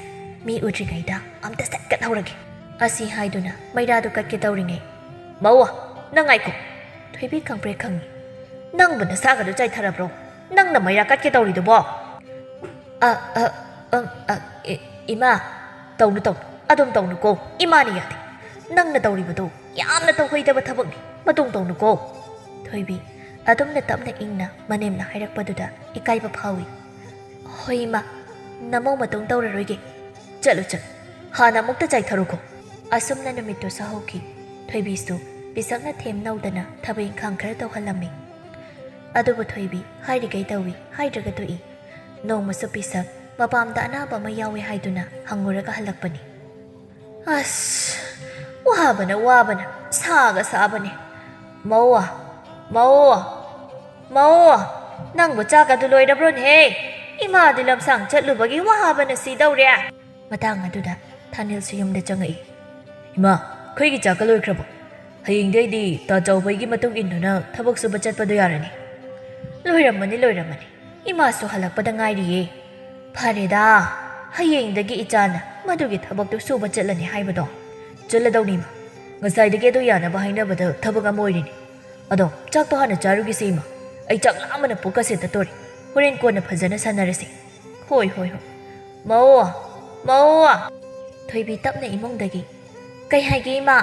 ꯃꯤ ꯎꯗ꯭ꯔꯤꯉꯩꯗ ꯑꯝꯇ ꯁꯠ ꯀꯠꯍꯧꯔꯒꯦ꯫ ꯑꯁꯤ ꯍꯥꯏꯗꯨꯅ ꯃꯩꯔꯥꯗꯨ ꯀꯠꯀꯦ ꯇꯧꯔꯤꯉꯩ, "ꯃꯧ, ꯅꯪ ꯉꯥꯏꯈꯣ!" ꯊꯣꯏꯕꯤ ꯈꯪꯄ꯭ꯔꯦꯛ ꯈꯪꯉꯤ꯫ "ꯅꯪꯕꯨ ꯅꯁꯥꯒꯗꯨ ꯆꯥꯏꯊꯔꯕ꯭ꯔꯣ? ꯅꯪꯅ ꯃꯩꯔꯥ ꯀꯠꯀꯦ ꯇꯧꯔꯤꯗꯨꯕꯣ?" "ꯑ, ꯑ, ꯑ, ꯑ, ꯏ-, ꯏꯃꯥ, ꯇꯧꯅꯨ, ꯇꯧꯅꯨ, ꯑꯗꯨꯝ ꯇꯧꯅꯨꯀꯣ, ꯏꯃꯥꯅ ꯌꯥꯗꯦ꯫ ꯅꯪꯅ ꯇꯧꯔꯤꯕꯗꯣ ꯌꯥꯝꯅ ꯇꯧꯍꯩꯗꯕ ꯊꯕꯛꯅꯤ, ꯃꯇꯨꯡ ꯇꯧꯅꯨꯀꯣ꯫" ꯊꯣꯏꯕꯤ ꯑꯗꯨꯝꯅ ꯇꯞꯅ ꯏꯪꯅ ꯃꯅꯦꯝꯅ ꯍꯥꯏꯔꯛꯄꯗꯨꯗ ꯏꯀꯥꯏꯕ ꯐꯥꯎꯏ꯫ "ꯍꯣꯏ ꯏꯃꯥ, ꯅꯃꯧ ꯃꯇꯨꯡ ꯇꯧꯔꯔꯣꯏꯒꯦ꯫ ꯆꯠꯂꯨ, ꯆꯠꯂꯨ, ꯍꯥꯟꯅ ꯑꯃꯨꯛꯇ ꯆꯥꯏꯊꯔꯨꯈꯣ꯫" ꯑꯁꯨꯝꯅ ꯅꯨꯃꯤꯠꯇꯨ ꯁꯥꯍꯧꯈꯤ꯫ ꯊꯣꯏꯕꯤꯁꯨ ꯄꯤꯁꯛꯅ ꯊꯦꯝ ꯅꯧꯗꯅ ꯊꯕꯛ ꯏꯪꯈꯥꯡ ꯈꯔ ꯇꯧꯍꯜꯂꯝꯃꯤ꯫ ꯑꯗꯨꯕꯨ ꯊꯣꯏꯕꯤ ꯍꯥꯏꯔꯤꯈꯩ ꯇꯧꯏ, ꯍꯥꯏꯗ꯭ꯔꯒ ꯇꯣꯛꯏ꯫ ꯅꯣꯡꯃꯁꯨ ꯄꯤꯁꯛ ꯃꯄꯥꯝꯗ ꯑꯅꯥꯕ ꯑꯃ ꯌꯥꯎꯏ ꯍꯥꯏꯗꯨꯅ ꯍꯪꯉꯨꯔꯒ ꯍꯜꯂꯛꯄꯅꯤ꯫ ꯑꯁ, ꯋꯥꯕꯅ ꯋꯥꯕꯅ ꯁꯥꯒ ꯁꯥꯕꯅꯦ꯫ ꯃꯧꯋꯥ, ꯃꯧꯋꯥ, ꯃꯧꯋꯥ, ꯅꯪꯕꯨ ꯆꯥꯛ ꯑꯗꯨ ꯂꯣꯏꯔꯕ꯭ꯔꯣꯅꯦꯍꯦ? ꯏꯃꯥꯗꯤ ꯂꯝꯁꯥꯡ ꯆꯠꯂꯨꯕꯒꯤ ꯋꯥꯕꯅ ꯁꯤꯗꯧꯔꯦ꯫ ꯃꯇꯥꯡ ꯑꯗꯨꯗ ꯊꯥꯅꯤꯜꯁꯨ ꯌꯨꯝꯗ ꯆꯪꯉꯛꯏ꯫ "ꯏꯃꯥ, ꯑꯩꯈꯣꯏꯒꯤ ꯆꯥꯛꯀ ꯂꯣꯏꯈ꯭ꯔꯕꯣ? ꯍꯌꯦꯡꯗꯩꯗꯤ ꯇꯥ ꯆꯥꯎꯕꯒꯤ ꯃꯇꯨꯡ ꯏꯟꯗꯨꯅ ꯊꯕꯛ ꯁꯨꯕ ꯆꯠꯄꯗꯣ ꯌꯥꯔꯅꯤ?" "ꯂꯣꯏꯔꯝꯃꯅꯤ, ꯂꯣꯏꯔꯝꯃꯅꯤ꯫ ꯏꯃꯥꯁꯨ ꯍꯜꯂꯛꯄꯗ ꯉꯥꯏꯔꯤꯌꯦ꯫" "ꯐꯔꯦꯗ, ꯍꯌꯦꯡꯗꯒꯤ ꯏꯆꯥꯅ ꯃꯗꯨꯒꯤ ꯊꯕꯛꯇꯨ ꯁꯨꯕ ꯆꯠꯂꯅꯤ ꯍꯥꯏꯕꯗꯣ?" "ꯆꯠꯂꯗꯧꯅꯤ, ꯏꯃꯥ꯫ ꯉꯁꯥꯏꯗꯒꯤ ꯑꯗꯨ ꯌꯥꯅꯕ ꯍꯥꯏꯅꯕꯗ ꯊꯕꯛ ꯑꯃ ꯑꯣꯏꯔꯤꯅꯤ꯫ ꯑꯗꯣ ꯆꯥꯛꯇꯣ ꯍꯥꯟꯅ ꯆꯥꯔꯨꯒꯤꯁꯦ, ꯏꯃꯥ꯫ ꯑꯩ ꯆꯥꯛ ꯂꯥꯝꯕꯅ ꯄꯨꯛꯀꯁꯦ ꯇꯠꯇꯣꯔꯦ꯫ ꯍꯣꯔꯦꯟ ꯀꯣꯟꯅ ꯐꯖꯅ ꯁꯥꯟꯅꯔꯁꯤ꯫" "ꯍꯣꯏ, ꯍꯣꯏ, ꯍꯣꯏ꯫ ꯃꯧ, ꯃꯧ!" ꯊꯣꯏꯕꯤ ꯇꯞꯅ ꯏꯃꯨꯡꯗꯒꯤ, "ꯀꯩ ꯍꯥꯏꯒꯦ, ꯏꯃꯥ?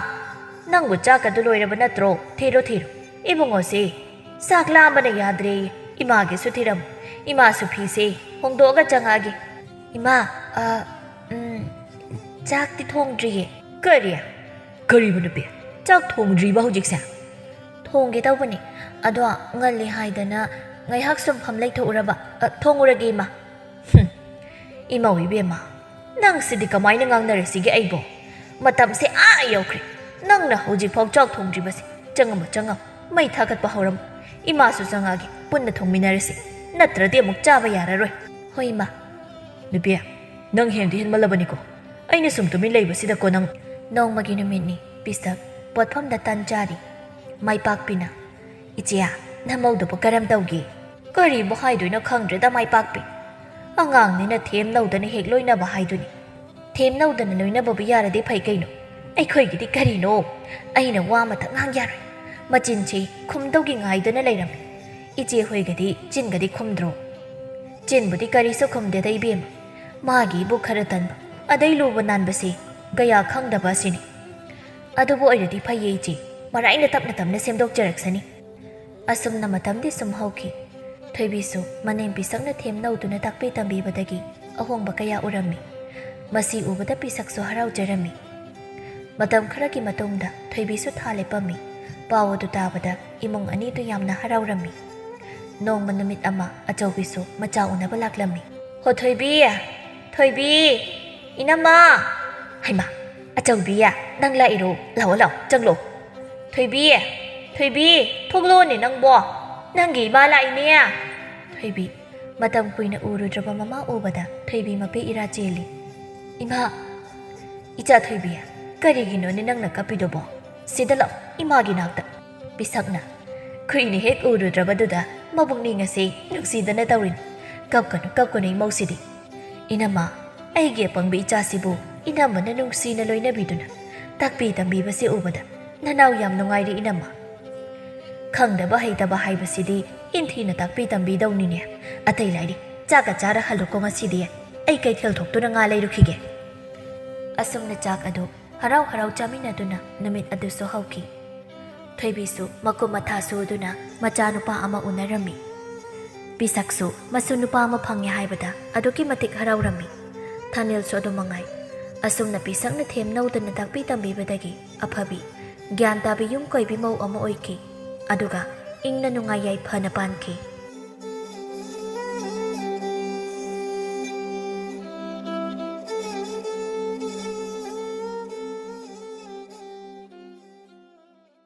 ꯅꯪꯕꯨ ꯆꯥꯛꯀꯗꯨ ꯂꯣꯏꯔꯕ ꯅꯠꯇ꯭ꯔꯣ? ꯊꯤꯔꯣ, ꯊꯤꯔꯣ꯫ ꯏꯕꯨꯡꯉꯣꯁꯦ ꯆꯥꯛ ꯂꯥꯝꯕꯅ ꯌꯥꯗ꯭ꯔꯦ꯫ ꯏꯃꯥꯒꯤꯁꯨ ꯊꯤꯔꯝꯃꯨ꯫ ꯏꯃꯥꯁꯨ ꯐꯤꯁꯦ ꯍꯣꯡꯗꯣꯛꯑꯒ ꯆꯪꯉꯛꯑꯒꯦ꯫" "ꯏꯃꯥ, ꯑ, ꯎꯝ, ꯆꯥꯛꯇꯤ ꯊꯣꯡꯗ꯭ꯔꯤꯌꯦ꯫" "ꯀꯔꯤ? ꯀꯔꯤꯕꯨ, ꯅꯨꯄꯤ? ꯆꯥꯛ ꯊꯣꯡꯗ꯭ꯔꯤꯕ ꯍꯧꯖꯤꯛꯁꯦ?" "ꯊꯣꯡꯒꯦ ꯇꯧꯕꯅꯤ꯫ ꯑꯗꯣ ꯉꯜꯂꯤ ꯍꯥꯏꯗꯅ ꯉꯥꯏꯍꯥꯛ ꯁꯨꯝ ꯐꯝ ꯂꯩꯊꯣꯛꯎꯔꯕ꯫ ꯑ, ꯊꯣꯡꯉꯨꯔꯒꯦ, ꯏꯃꯥ꯫" "ꯍꯨꯝ, ꯏꯃꯧ ꯏꯕꯦꯝꯃ, ꯅꯪꯁꯤꯗꯤ ꯀꯃꯥꯏꯅ ꯉꯥꯡꯅꯔꯁꯤꯒꯦ ꯑꯩꯕꯣ? ꯃꯇꯝꯁꯦ ꯑꯥ ꯌꯧꯈ꯭ꯔꯦ꯫ ꯅꯪꯅ ꯍꯧꯖꯤꯛꯐꯥꯎ ꯆꯥꯛ ꯊꯣꯡꯗ꯭ꯔꯤꯕꯁꯦ꯫ ꯆꯪꯉꯝꯃꯣ, ꯆꯪꯉꯝꯃꯣ꯫ ꯃꯩ ꯊꯥꯒꯠꯄ ꯍꯧꯔꯝꯃꯣ꯫ ꯏꯃꯥꯁꯨ ꯆꯪꯉꯛꯑꯒꯦ, ꯄꯨꯟꯅ ꯊꯣꯡꯃꯤꯟꯅꯔꯁꯤ꯫ ꯅꯠꯇ꯭ꯔꯗꯤ ꯑꯃꯨꯛ ꯆꯥꯕ ꯌꯥꯔꯔꯣꯏ꯫" "ꯍꯣꯏ, ꯏꯃꯥ꯫" "ꯅꯨꯄꯤ, ꯅꯪ ꯍꯦꯟꯗꯤ ꯍꯦꯟꯃꯜꯂꯕꯅꯤꯀꯣ꯫ ꯑꯩꯅ ꯁꯨꯝ ꯇꯨꯃꯤꯟ ꯂꯩꯕꯁꯤꯗꯀꯣ ꯅꯪ꯫" ꯅꯣꯡꯃꯒꯤ ꯅꯨꯃꯤꯠꯅꯤ, ꯄꯤꯁꯛ ꯄꯣꯠꯐꯝꯗ ꯇꯟ ꯆꯥꯔꯤ꯫ ꯃꯥꯏꯄꯥꯛꯄꯤꯅ, "ꯏꯆꯦ, ꯅꯃꯧꯗꯨꯕꯨ ꯀꯔꯝ ꯇꯧꯒꯦ?" "ꯀꯔꯤꯕꯨ ꯍꯥꯏꯗꯣꯏꯅꯣ ꯈꯪꯗ꯭ꯔꯦꯗ, ꯃꯥꯏꯄꯥꯛꯄꯤ꯫ ꯑꯉꯥꯡꯅꯤꯅ ꯊꯦꯝ ꯅꯧꯗꯅ ꯍꯦꯛ ꯂꯣꯏꯅꯕ ꯍꯥꯏꯗꯨꯅꯤ꯫ ꯊꯦꯝ ꯅꯧꯗꯅ ꯂꯣꯏꯅꯕꯕꯨ ꯌꯥꯔꯗꯤ ꯐꯩ ꯀꯩꯅꯣ꯫ ꯑꯩꯈꯣꯏꯒꯤꯗꯤ ꯀꯔꯤꯅꯣ? ꯑꯩꯅ ꯋꯥ ꯑꯃꯇ ꯉꯥꯡ ꯌꯥꯔꯣꯏ꯫ ꯃꯆꯤꯟꯁꯤ ꯈꯨꯝꯗꯧꯒꯤ ꯉꯥꯏꯗꯨꯅ ꯂꯩꯔꯝꯃꯤ꯫ ꯏꯆꯦ ꯍꯣꯏꯒꯗꯤ ꯆꯤꯟꯒꯗꯤ ꯈꯨꯝꯗ꯭ꯔꯣ?" "ꯆꯤꯟꯕꯨꯗꯤ ꯀꯔꯤꯁꯨ ꯈꯨꯝꯗꯦꯗ, ꯏꯕꯦꯝꯃ꯫ ꯃꯥꯒꯤ ꯏꯕꯨꯛ ꯈꯔ ꯇꯟꯕ, ꯑꯗꯩ ꯂꯨꯕ ꯅꯥꯟꯕꯁꯤ ꯀꯌꯥ ꯈꯪꯗꯕ ꯑꯁꯤꯅꯤ꯫ ꯑꯗꯨꯕꯨ ꯑꯣꯏꯔꯗꯤ ꯐꯩꯌꯦ, ꯏꯆꯦ꯫ ꯃꯔꯥꯏꯅ ꯇꯞꯅ ꯇꯞꯅ ꯁꯦꯝꯗꯣꯛꯆꯔꯛꯁꯅꯤ꯫" ꯑꯁꯨꯝꯅ ꯃꯇꯝꯗꯤ ꯁꯨꯝ ꯍꯧꯈꯤ꯫ ꯊꯣꯏꯕꯤꯁꯨ ꯃꯅꯦꯝ ꯄꯤꯁꯛꯅ ꯊꯦꯝ ꯅꯧꯗꯨꯅ ꯇꯥꯛꯄꯤ ꯇꯝꯕꯤꯕꯗꯒꯤ ꯑꯍꯣꯡꯕ ꯀꯌꯥ ꯎꯔꯝꯃꯤ꯫ ꯃꯁꯤ ꯎꯕꯗ ꯄꯤꯁꯛꯁꯨ ꯍꯔꯥꯎꯖꯔꯝꯃꯤ꯫ ꯃꯇꯝ ꯈꯔꯒꯤ ꯃꯇꯨꯡꯗ ꯊꯣꯏꯕꯤꯁꯨ ꯊꯥ ꯂꯦꯞꯄꯝꯃꯤ꯫ ꯄꯥꯎ ꯑꯗꯨ ꯇꯥꯕꯗ ꯏꯃꯨꯡ ꯑꯅꯤꯗꯨ ꯌꯥꯝꯅ ꯍꯔꯥꯎꯔꯝꯃꯤ꯫ ꯅꯣꯡꯃ ꯅꯨꯃꯤꯠ ꯑꯃ ꯑꯆꯧꯕꯤꯁꯨ ꯃꯆꯥ ꯎꯅꯕ ꯂꯥꯛꯂꯝꯃꯤ꯫ "ꯍꯣ ꯊꯣꯏꯕꯤ, ꯊꯣꯏꯕꯤ, ꯏꯅꯝꯃ!" "ꯍꯩꯃꯥ, ꯑꯆꯧꯕꯤ, ꯅꯪ ꯂꯥꯛꯏꯔꯣ? ꯂꯥꯛꯑꯣ, ꯂꯥꯛꯑꯣ, ꯆꯪꯂꯣ꯫ ꯊꯣꯏꯕꯤ, ꯊꯣꯏꯕꯤ, ꯊꯣꯛꯂꯛꯑꯣꯅꯦ ꯅꯪꯕꯣ꯫ ꯅꯪꯒꯤ ꯏꯃꯥ ꯂꯥꯛꯏꯅꯦ!" ꯊꯣꯏꯕꯤ ꯃꯇꯝ ꯀꯨꯏꯅ ꯎꯔꯨꯗ꯭ꯔꯕ ꯃꯃꯥ ꯎꯕꯗ ꯊꯣꯏꯕꯤ ꯃꯄꯤ ꯏꯔꯥ ꯆꯦꯜꯂꯤ꯫ "ꯏꯃꯥ!" "ꯏꯆꯥ ꯊꯣꯏꯕꯤ, ꯀꯔꯤꯒꯤꯅꯣꯅꯦ ꯅꯪꯅ ꯀꯞꯄꯤꯗꯨꯕꯣ? ꯁꯤꯗ ꯂꯥꯛꯑꯣ, ꯏꯃꯥꯒꯤ ꯅꯥꯛꯇ꯫" ꯄꯤꯁꯛꯅ ꯀꯨꯏꯅ ꯍꯦꯛ ꯎꯔꯨꯗ꯭ꯔꯕꯗꯨꯗ ꯃꯕꯨꯛꯅꯤꯡ ꯑꯁꯤ ꯅꯨꯡꯁꯤꯗꯅ ꯇꯧꯔꯤꯅꯤ꯫ "ꯀꯞꯀꯅꯨ, ꯀꯞꯀꯅꯨ ꯏꯃꯧꯁꯤꯗꯤ꯫ ꯏꯅꯝꯃ, ꯑꯩꯒꯤ ꯑꯄꯪꯕ ꯏꯆꯥꯁꯤꯕꯨ ꯏꯅꯝꯃꯅ ꯅꯨꯡꯁꯤꯅ ꯂꯣꯏꯅꯕꯤꯗꯨꯅ ꯇꯥꯛꯄꯤ ꯇꯝꯕꯤꯕꯁꯤ ꯎꯕꯗ ꯅꯅꯥꯎ ꯌꯥꯝ ꯅꯨꯡꯉꯥꯏꯔꯦ ꯏꯅꯝꯃ꯫ ꯈꯪꯗꯕ ꯍꯩꯇꯕ ꯍꯥꯏꯕꯁꯤꯗꯤ ꯏꯟꯊꯤꯅ ꯇꯥꯛꯄꯤ ꯇꯝꯕꯤꯗꯧꯅꯤꯅꯦ꯫ ꯑꯇꯩ ꯂꯥꯏꯔꯤ, ꯆꯥꯛꯀ ꯆꯥꯔ ꯍꯜꯂꯨꯀꯣ ꯉꯁꯤꯗꯤ꯫ ꯑꯩ ꯀꯩꯊꯦꯜ ꯊꯣꯛꯇꯨꯅ ꯉꯥ ꯂꯩꯔꯨꯈꯤꯒꯦ꯫" ꯑꯁꯨꯝꯅ ꯆꯥꯛ ꯑꯗꯨ ꯍꯔꯥꯎ ꯍꯔꯥꯎ ꯆꯥꯃꯤꯟꯅꯗꯨꯅ ꯅꯨꯃꯤꯠ ꯑꯗꯨꯁꯨ ꯍꯧꯈꯤ꯫ ꯊꯣꯏꯕꯤꯁꯨ ꯃꯀꯨꯞ ꯃꯊꯥ ꯁꯨꯗꯨꯅ ꯃꯆꯥꯅꯨꯄꯥ ꯑꯃ ꯎꯅꯔꯝꯃꯤ꯫ ꯄꯤꯁꯛꯁꯨ ꯃꯁꯨ ꯅꯨꯄꯥ ꯑꯃ ꯐꯪꯉꯦ ꯍꯥꯏꯕꯗ ꯑꯗꯨꯛꯀꯤ ꯃꯇꯤꯛ ꯍꯔꯥꯎꯔꯝꯃꯤ꯫ ꯊꯥꯅꯤꯜꯁꯨ ꯑꯗꯨ ꯃꯉꯥꯏ꯫ ꯑꯁꯨꯝꯅ ꯄꯤꯁꯛꯅ ꯊꯦꯝ ꯅꯧꯗꯅ ꯇꯥꯛꯄꯤ ꯇꯝꯕꯤꯕꯗꯒꯤ ꯑꯐꯕꯤ, ꯒ꯭ꯌꯥꯟ ꯇꯥꯕꯤ ꯌꯨꯝ ꯀꯣꯏꯕꯤ ꯃꯧ ꯑꯃ ꯑꯣꯏꯈꯤ꯫ ꯑꯗꯨꯒ ꯏꯪꯅ ꯅꯨꯡꯉꯥꯏ ꯌꯥꯏꯐꯅ ꯄꯥꯟꯈꯤ꯫